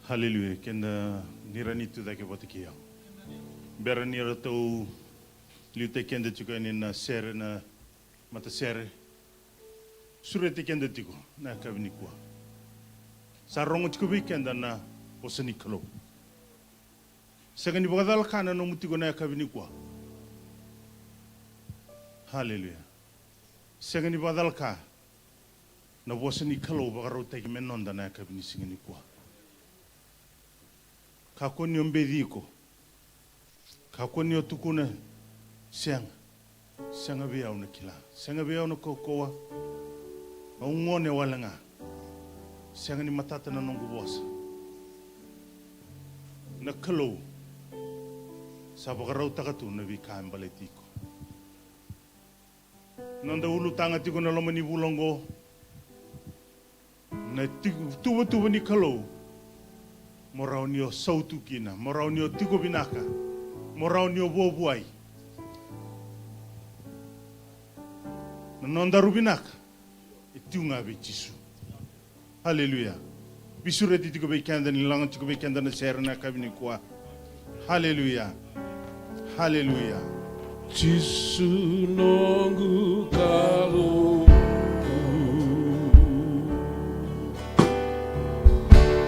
Haleluya. Keda ni rawa ni tu cake vata kei au. Bera ni ratou liutaki keda tiko yani na sere, na matasere. Sureti keda tiko na yakavi nikua. Sa rogo tiko vei keda na vosa ni Kalou. Sega ni vakacalaka na nomu tiko na yakavi nikua. Haleluya. Sega ni vakacalaka na vosa ni Kalou vakarautaki me noda na yakavi ni siga nikua. Kakua ni o beci iko. Kakua ni o tukuna, sega. Sega vei au na kila. Sega vei au na kaukauwa. Au gone wale ga. Sega ni matata na noqu vosa. Na Kalou sa vakarautaka tu na veika e baleti iko. Noda ulutaga tiko na loma ni vula oqo. Na tiko, tuvatuva ni Kalou. Mo rawa ni o sautu kina, mo rawa ni o tiko vinaka, mo rawa ni o vuavuai. Na nodaru vinaka e tu ga vei Jisu. Haleluya. Veisureti tiko vei keda ni laga tiko vei keda na sere na yakavi nikua. Haleluya. Haleluya. Jisu noqu Kalou,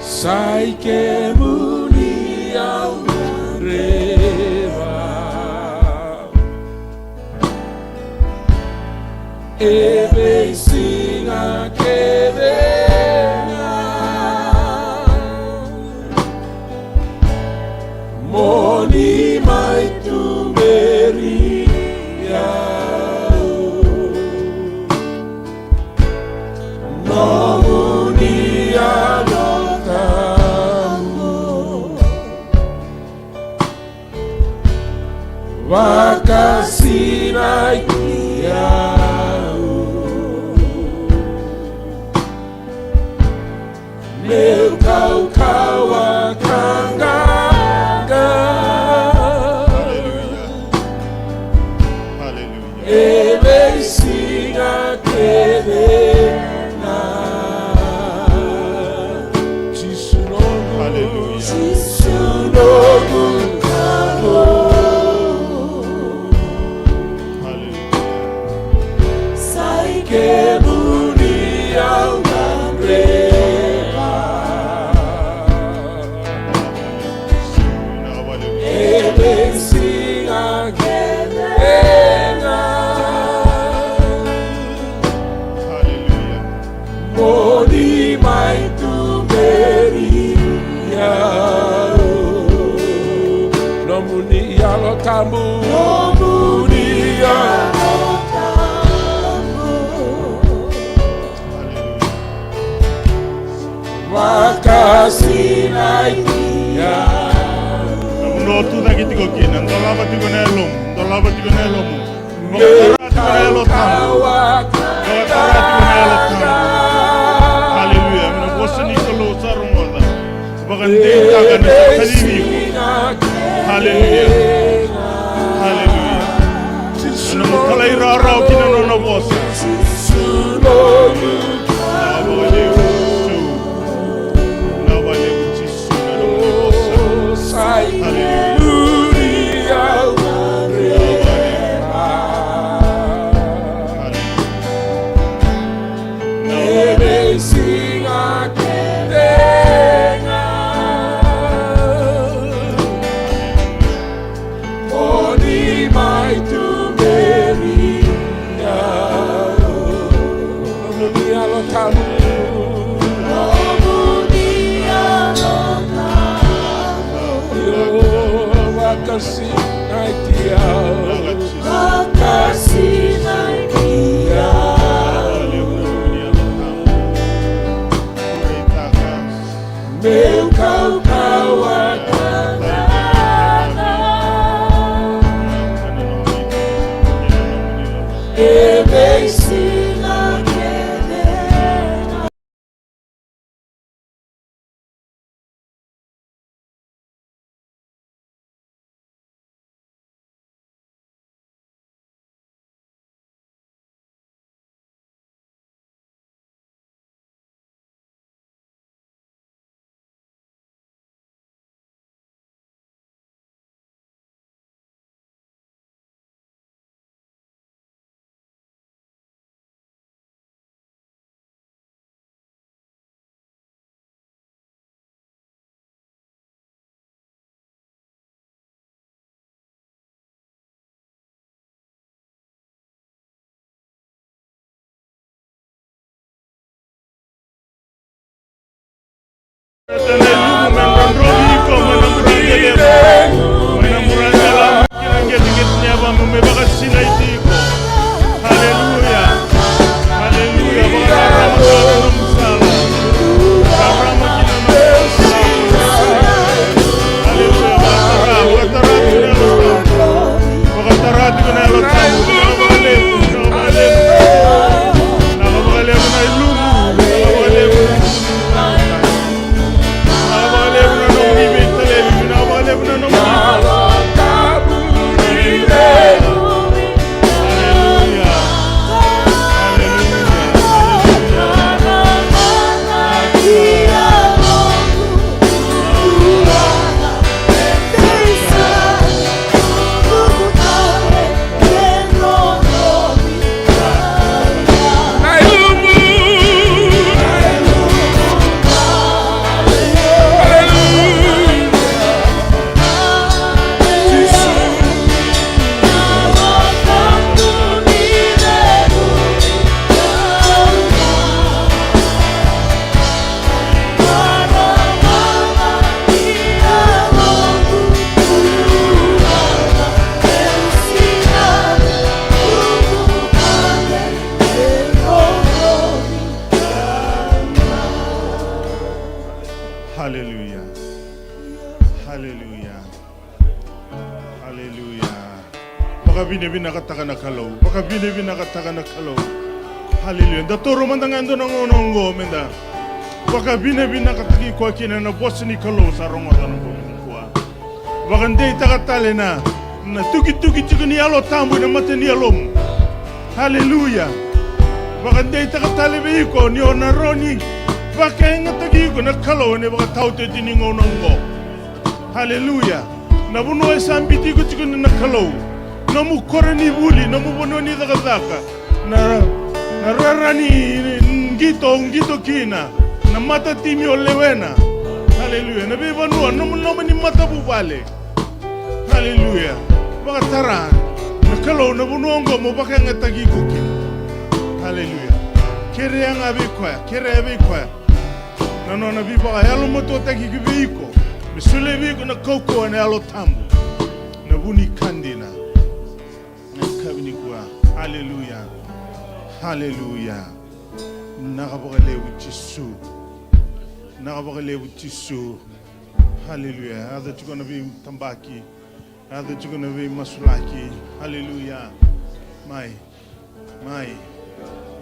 sa i kemuni au gadreva. E veisiga kece ga mo ni mai tuberi au. Nomuni Yalo Tabu vakasinaiti au. Meu kaukauwa ka qaqa. Haleluya. Haleluya. E veisiga kece ga. Jisu noqu, haleluya, Jisu noqu Kalou. Haleluya. Sa i kemuni Na vanua o tu cake tiko kina, dolava tiko na yalomu, dolava tiko na yalomu. Vakatara tiko na Yalo Tabu. Vakatara tiko na Yalo Tabu. Haleluya. Na vosa ni Kalou sa rogoca. Vakadeitaka na sa kacivi iko. Haleluya. Haleluya. Ena nomu talairawarawa ki na nona vosa. Vinaka vakalevu Jisu. Vinaka vakalevu Jisu na nomuni vosa. Haleluya. Vinaka vakalevu. Haleluya. Nomuni Yalo Tabu. Io, vakasinaiti au. Vakasinaiti au. Meu kaukauwa ka gaga. E veisiga kece. Haleluya. Haleluya. Vakararama ki na nomu sala. Rarama ki na nomu sala. Haleluya. Vakatara, vakatara tiko na Yalo Tabu. Vakatara tiko na Yalo Tabu. Vinaka vakalevu, vinaka vakalevu. Vinaka vakalevu na ilumu. Vinaka vakalevu. Vinaka vakalevu na nomuni veitaleni. Vinaka vakalevu na nomuni. Haleluya. Haleluya. Haleluya. Haleluya. Vakavinavinakataka na Kalou. Vakavinavinakataka na Kalou. Haleluya. Da toro mada ga e dua na gauna oqo meda vakavinavinakataki koya kina na vosa ni Kalou sa rogoca na bogi nikua. Vakadeitaka tale na, na tukituki tiko ni Yalo Tabu ena mata ni yalomu. Haleluya. Vakadeitaka tale vei iko ni o na rawa ni vakayagataki iko na Kalou ena ivakataotioti ni gauna oqo. Haleluya. Na vanua e sa biuti iko tiko kina na Kalou. Nomu koronivuli, nomu vanua ni cakacaka. Na, na rara ni qito, qito kina. Na matatimi o lewena. Haleluya. Na veivanua, nomu loma ni matavuvale. Haleluya. Vakatara na Kalou na vanua oqo mo vakayagataki iko kina. Haleluya. Kerea ga vei koya, kerea vei koya. Na nona veivakayalomatuataki ki vei iko. Me solia vei iko na kaukauwa ena Yalo Tabu. Na vu ni ka dina. Na yakavi nikua. Haleluya. Haleluya. Vinaka vakalevu Jisu. Vinaka vakalevu Jisu. Haleluya. Yaco tiko na veitabaki. Yaco tiko na veimasulaki. Haleluya. Mai. Mai.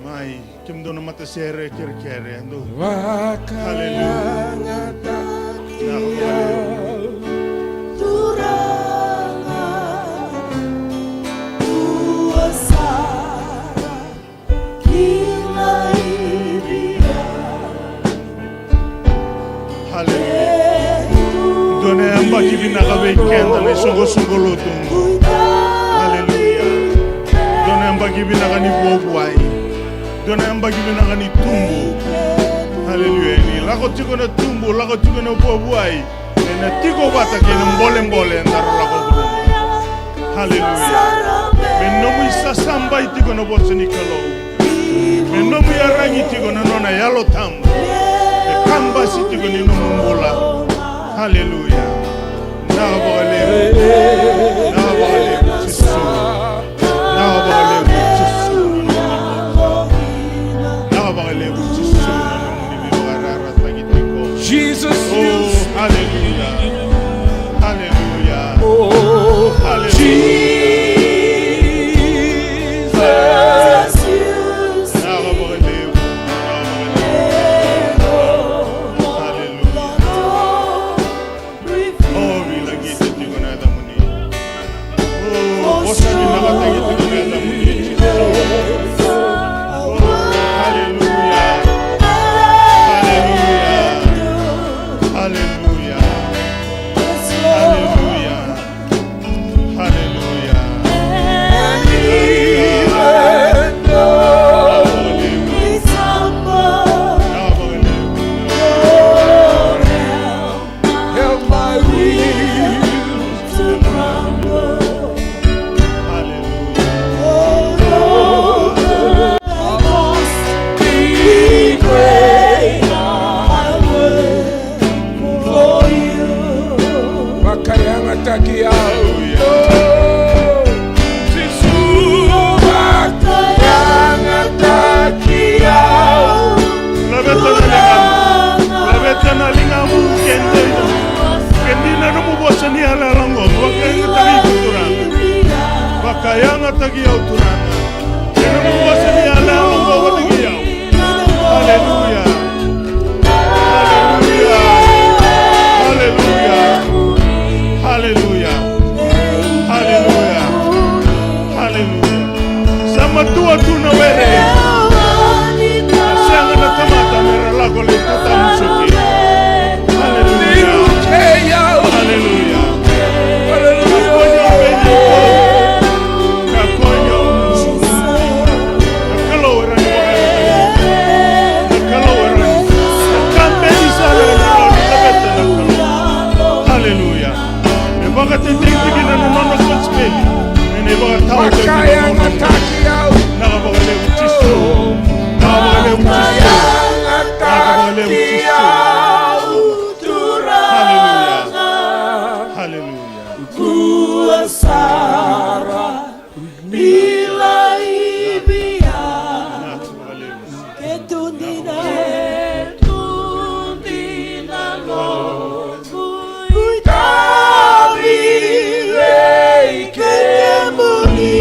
Mai. Kemudou na matasere kerekere. Dou. Haleluya. Vinaka vakalevu. Haleluya. Dua na yabaki vinaka vei keda na isoqosoqo lotu. Haleluya. Dua na yabaki vinaka ni vuavuai. Dua na yabaki vinaka ni tubu. Haleluya. Ni lako tiko na tubu, lako tiko na vuavuai. Ena tiko vata kei na bolebole daru lako curuma. Haleluya. Me nomu isasabai tiko na vosa ni Kalou. Me nomu iyaragi tiko na nona Yalo Tabu. Me kabasi tiko ni nomu bula. Haleluya. Vinaka vakalevu. Vinaka vakalevu Jisu. Vinaka vakalevu Jisu. Vinaka vakalevu Jisu. Jesus, oh, hallelujah. Hallelujah. Oh, hallelujah. Jesus. Hallelujah. Oh, vinakata tiko na yacamuni. Oh, vosa vinakataki tiko na yacamuni. Oh, hallelujah. Hallelujah. Hallelujah. Hallelujah. Hallelujah. And even though we stumble, help my will to crumble. Hallelujah. Oh Lord, thy cost be great, I work for you. Vakayagataki au. Jisu, vakayagataki au. Laveta na ligamu. Laveta na ligamu, ke dina. Ke dina nomu vosa ni yalayala oqo, vakayagataki iko Turaga. Vakayagataki au Turaga. Ke nomu vosa ni yalayala oqo vata kei au. Haleluya. Haleluya. Haleluya. Haleluya. Haleluya. Haleluya. Sa matua tu na were. Sa sega na tamata me ra lako lai tatamusuki. Haleluya. Haleluya. Haleluya. Kakua ni o beni. Kakua ni o beni. Na Kalou e rawa ni vakayagataki. Na Kalou e rawa ni. Na ka beni sara e rawa ni laveta na Kalou. Haleluya. Me vakatetei tiko kina na nona kosipeli. Ena ivakatawa tiko kina na nona. Vinaka vakalevu Jisu. Vinaka vakalevu Jisu. Vinaka vakalevu Jisu. Haleluya. Haleluya. Kua sara ni lai via. Ke tu dina, ke tu dina noqu itavi vei kemuni.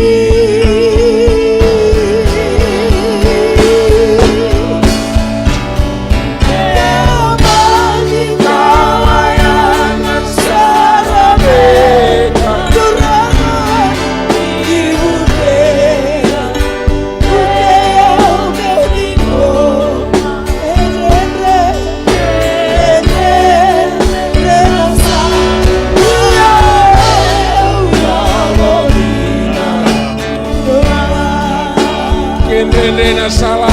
Kei na sala.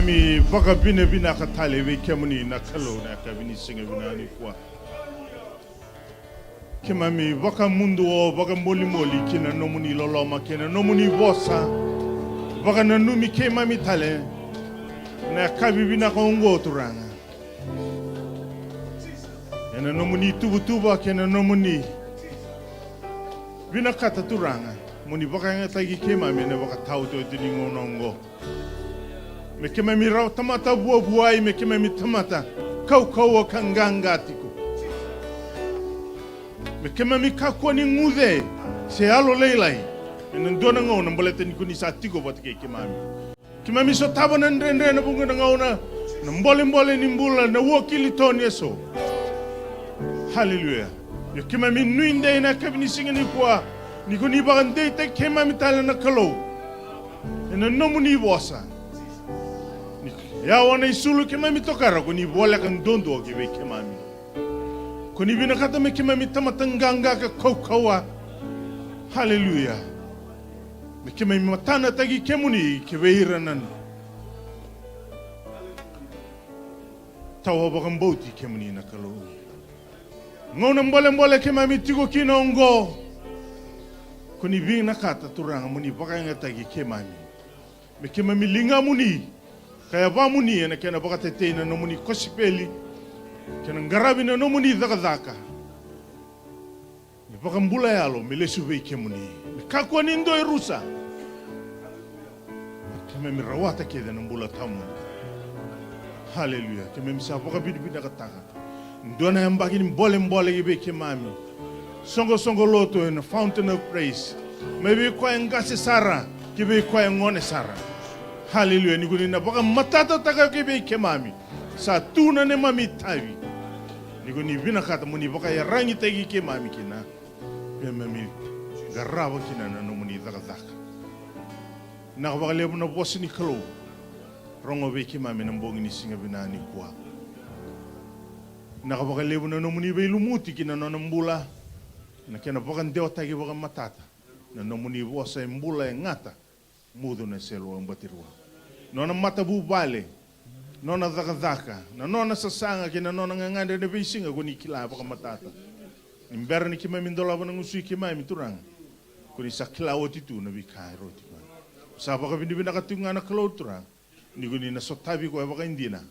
Mi vakavinavinaka tale vei kemuni na Kalou na yakavi ni siga vinaka nikua. Keimami vakamuduo, vakamolimoli ki na nomuni loloma kei na nomuni vosa. Vakananumi keimami tale na yakavi vinaka oqo, Turaga. Ena nomuni tuvatuva kei na nomuni vinakata, Turaga, mo ni vakayagataki keimami ena vakataotioti ni gauna oqo. Me keimami rawa tamata vuavuai, me keimami tamata kaukauwa ka qaqa tiko. Me keimami kakua ni guce se yalo lailai ena dua na gauna, baleta ni ko ni sa tiko vata kei keimami. Keimami sotava na dredre ena vuqa na gauna, na bolebole ni bula, na wakili toni eso. Haleluya. Io, keimami nuidei na yakavi ni siga nikua, ni ko ni vakadeitaki keimami tale na Kalou ena nomuni vosa. Ni yawa na isulu keimami tokara, ko ni voleka duadua ki vei keimami. Ko ni vinakata me keimami tamata qaqa ka kaukauwa. Haleluya. Me keimami matanataki kemuni ki vei ira na tawa vakabauti kemuni na Kalou. Gauna bolebole keimami tiko kina oqo, ko ni vinakata, Turaga, mo ni vakayagataki keimami. Me keimami ligamuni ka yavamuni ena kena vakatetei na nomuni kosipeli kei na qaravi na nomuni cakacaka. Me vakabula yalo me lesu vei kemuni, me kakua ni dua e rusa. Keimami rawata kece na bula tawamudu. Haleluya. Keimami sa vakavinavinakataka dua na yabaki ni bolebole ki vei keimami. Soqosoqo lotu ena Fountain of Praise, mai vei koya e qase sara ki vei koya e gone sara. Haleluya. Ni ko ni na vakamatatataka ki vei keimami, sa tu na neimami itavi. Ni ko ni vinakata mo ni vakayaragitaki keimami kina, keimami qarava kina na nomuni cakacaka. Vinaka vakalevu na vosa ni Kalou rogo vei keimami na bogi ni siga vinaka nikua. Vinaka vakalevu na nomuni veilumuti ki na nona bula, na kena vakadewataki vakamatata na nomuni vosa e bula, e gata, mucu na selu au batirua. Nona matavuvale, nona cakacaka, na nona sasaga kei na nona gagadre ena veisiga ko ni kila vakamatata. Ni bera ni keimami dolava na gusu i keimami, Turaga, ko ni sa kila oti tu na veika e rauti koya. Sa vakavinavinaka tiko ga na Kalou, Turaga, ni ko ni na sotavi koya vakaidina.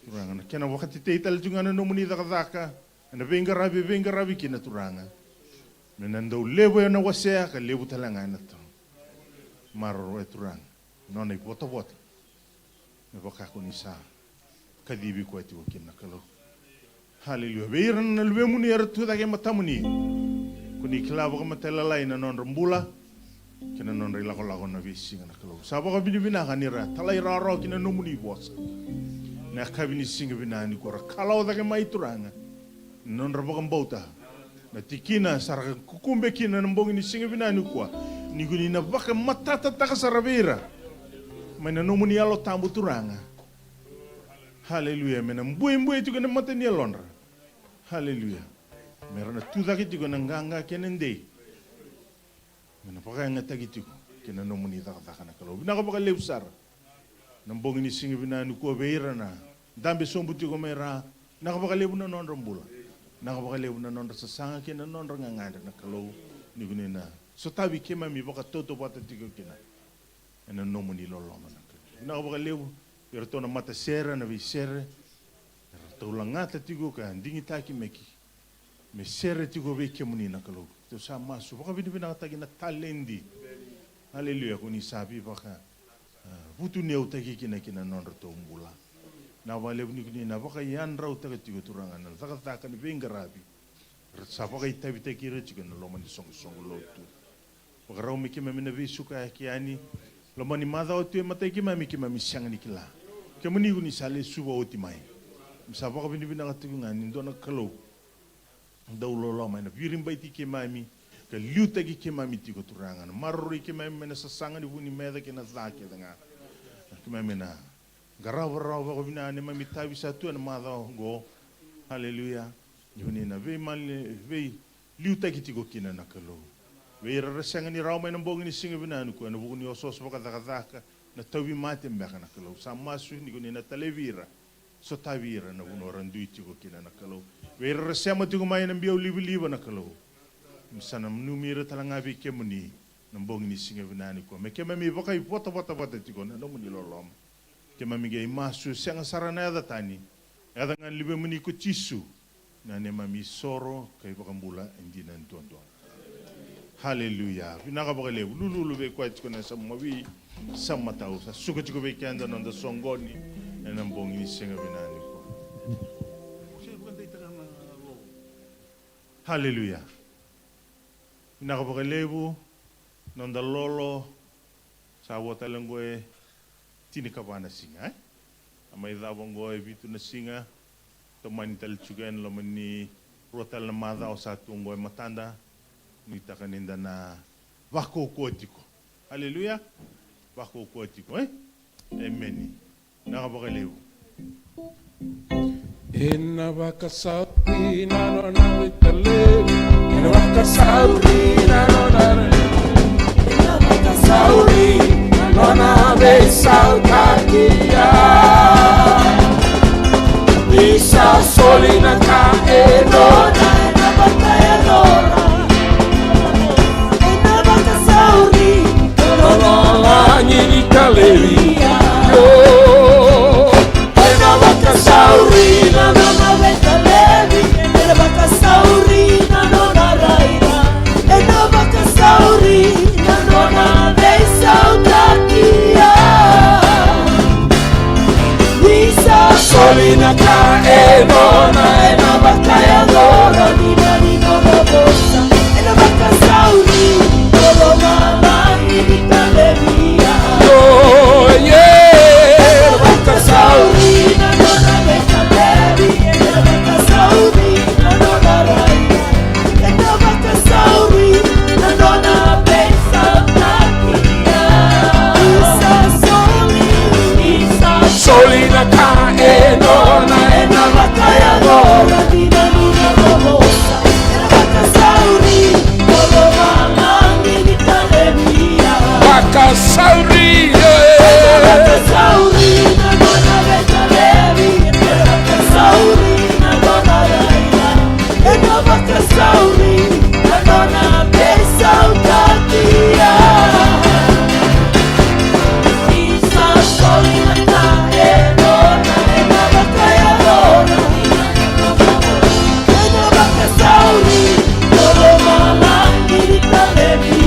Turaga, na kena vakatetei tale tiko ga na nomuni cakacaka ena veiqaravi, veiqaravi kina, Turaga. Me na dau levu ena wasea ka levu tale ga ena tau maroroya, Turaga, nona ivotavota. Me vaka ko ni sa kacivi koya tiko kina na Kalou. Haleluya. Vei ira na luvemuni era tu cake e matamuni, ko ni kila vakamatailalai na nodra bula kei na nodra ilakolako na veisiga na Kalou. Sa vakavinavinaka ni ra talairawarawa ki na nomuni vosa na yakavi ni siga vinaka nikua, ra kalawa cake mai, Turaga, na nodra vakabauta. Na tikina sa ra kukube kina na bogi ni siga vinaka nikua, ni ko ni na vakamatatataka sara vei ira mai na nomuni Yalo Tabu, Turaga. Haleluya. Me na buebue tiko na mata ni yalodra. Haleluya. Me ra na tu cake tiko ena qaqa kei na dei. Me na vakayagataki tiko ki na nomuni cakacaka na Kalou. Vinaka vakalevu sara na bogi ni siga vinaka nikua vei ira na dabe sobu tiko mai ra. Vinaka vakalevu na nodra bula. Vinaka vakalevu na nodra sasaga kei na nodra gagadre na Kalou, ni ko ni na sotavi keimami vakatautauvata tiko kina ena nomuni loloma na Kalou. Vinaka vakalevu iratou na matasere, na veisere eratou lagata tiko ka digitaki me ki me sere tiko vei kemuni na Kalou. Keitou sa masu vakavinavinakataki na taledi. Aleluya, ko ni sa veivaka, ah, vutuniyau taki kina ki na nodratou bula. Na vakalevu ni ko ni na vakayadrau taka tiko, Turaga, na cakacaka ni veiqaravi. Ra sa vakaitavitaki ira tiko ena loma ni soqosoqo lotu. Vakarau me keimami na veisukayaki yani. Loma ni macawa tu e matai keimami, keimami sega ni kila. Kemuni ko ni sa lesuva oti mai. Keimami sa vakavinavinaka tiko ga ni dua na Kalou dau loloma ena viribaiti keimami ka liutaki keimami tiko, Turaga, na maroroi keimami mai na sasaga ni vu ni meca kei na ca kece ga. Keimami na qarava rawa vakavinaka neimami itavi sa tu ena macawa oqo. Aleluya. Ni ko ni na veimali, veiliutaki tiko kina na Kalou. Vei ira ra sega ni rawa mai na bogi ni siga vinaka nikua ena vuku ni osooso vakacakacaka, na tauvimate beka na Kalou. Sa masu ni ko ni na talevi ira, sotavi ira na vanua ra dui tiko kina na Kalou. Vei ira ra sema tiko mai na biau livaliva na Kalou, keimami sa nanumi ira tale ga vei kemuni na bogi ni siga vinaka nikua. Me keimami vakaivotavota vata tiko na nomuni loloma. Keimami qai masu, sega sara na yaca tani, yaca ga ni Luvemuni ko Jisu, na neimami isoro ka iVakabula e dina duadua. Haleluya. Vinaka vakalevu. Lululu vei koya tiko na yasamu mawi, yasamu matau. Sa suka tiko vei keda na noda soqoni ena bogi ni siga vinaka nikua. Haleluya. Vinaka vakalevu. Noda lolo sa vo tale oqo e tinikava na siga, e? A mai cava oqo e vitu na siga. Tomani tale tiko ena loma ni rua tale na macawa sa tu oqo e matada. Nuitaka ni da na vakaukauwa tiko. Aleluya. Vakaukauwa tiko, e? Emeni. Vinaka vakalevu. Ena vakasauri na nona veitalevi. Ena vakasauri na nona, ena vakasauri na nona veisautaki. Ni sa soli na ka e nona, ena vakayacora. Ena vakasauri na nona lagi ni talevi. Io. Ena vakasauri na nona veitalevi, ena vakasauri na nona raica, ena vakasauri na nona veisautaki. Ni sa soli na ka e nona, ena vakayacora ni na ni nona vosa. Ena vakasauri na nona lagi ni talevi. Io, io. Ena vakasauri na nona veitalevi, ena vakasauri na nona raica, ena vakasauri na nona veisautaki. Ni sa soli, ni sa soli na ka e nona, ena vakayacora ni na ni nona vosa. Ena vakasauri na nona lagi ni talevi. Vakasauri, e. Ena vakasauri na nona veitalevi, ena vakasauri na nona raica, ena vakasauri na nona veisautaki. Ni sa soli na ka e nona, ena vakayacora. Ena vakasauri na lomalagi ni talevi.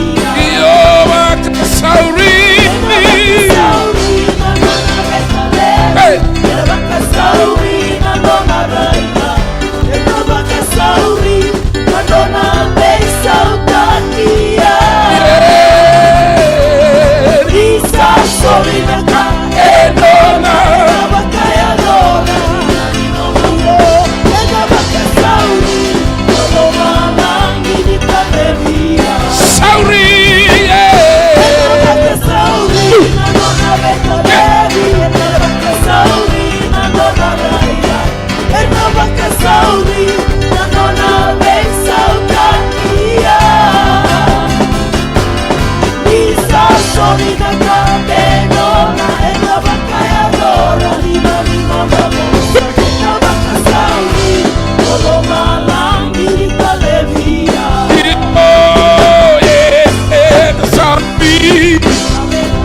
Io, vakasauri. Ena vakasauri na nona veitalevi. Hey. Ena vakasauri na nona raica. Ena vakasauri na nona veisautaki. Ni sa soli na ka e nona, ena vakayacora. Ena vakasauri na lomalagi ni talevi. Sauri, e. Ena vakasauri na nona veitalevi, ena vakasauri na nona raica. Ena vakasauri na nona veisautaki. Ni sa soli na ka e nona, ena vakayacora ni na ni nona vosa. Ena vakasauri na lomalagi ni talevi. Io, e, e, sa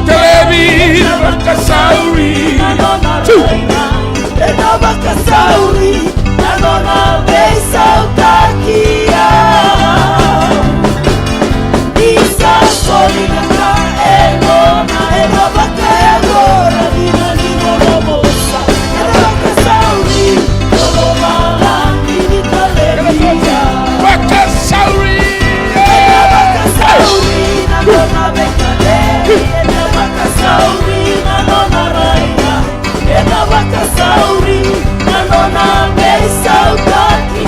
Talevi, ena vakasauri. Ena vakasauri na nona veisautaki. Ni sa soli na ka e nona, ena vakayacora ni na ni nona vosa. Ena vakasauri na lomalagi ni talevi. Vakasauri. Ena vakasauri na nona veitalevi, ena vakasauri na nona raica, ena vakasauri na nona veisautaki.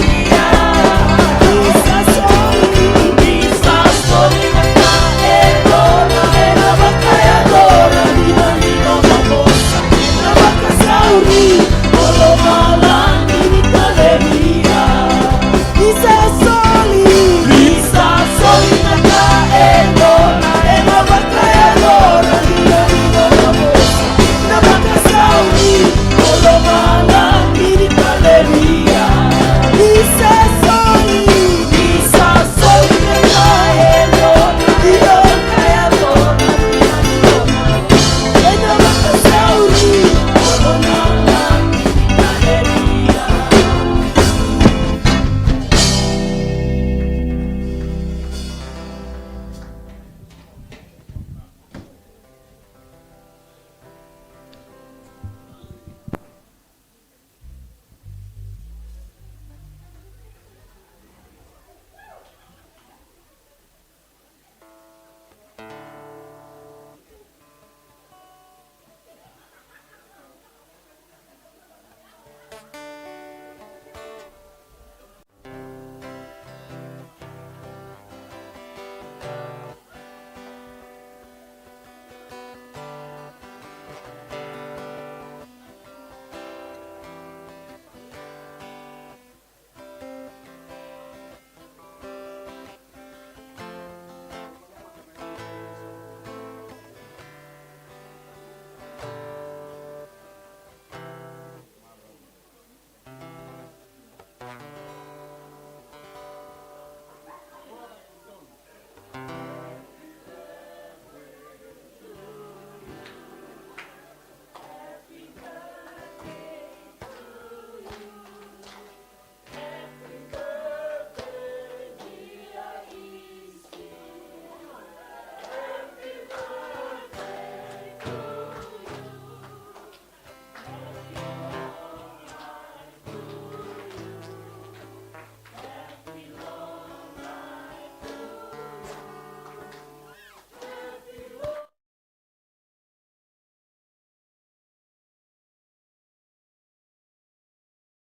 Ni sa soli, ni sa soli na ka e nona, ena vakayacora ni na ni nona vosa. Ena vakasauri na lomalagi ni talevi. Ni sa soli, ni sa soli na ka e nona, ena vakayacora ni na ni nona vosa.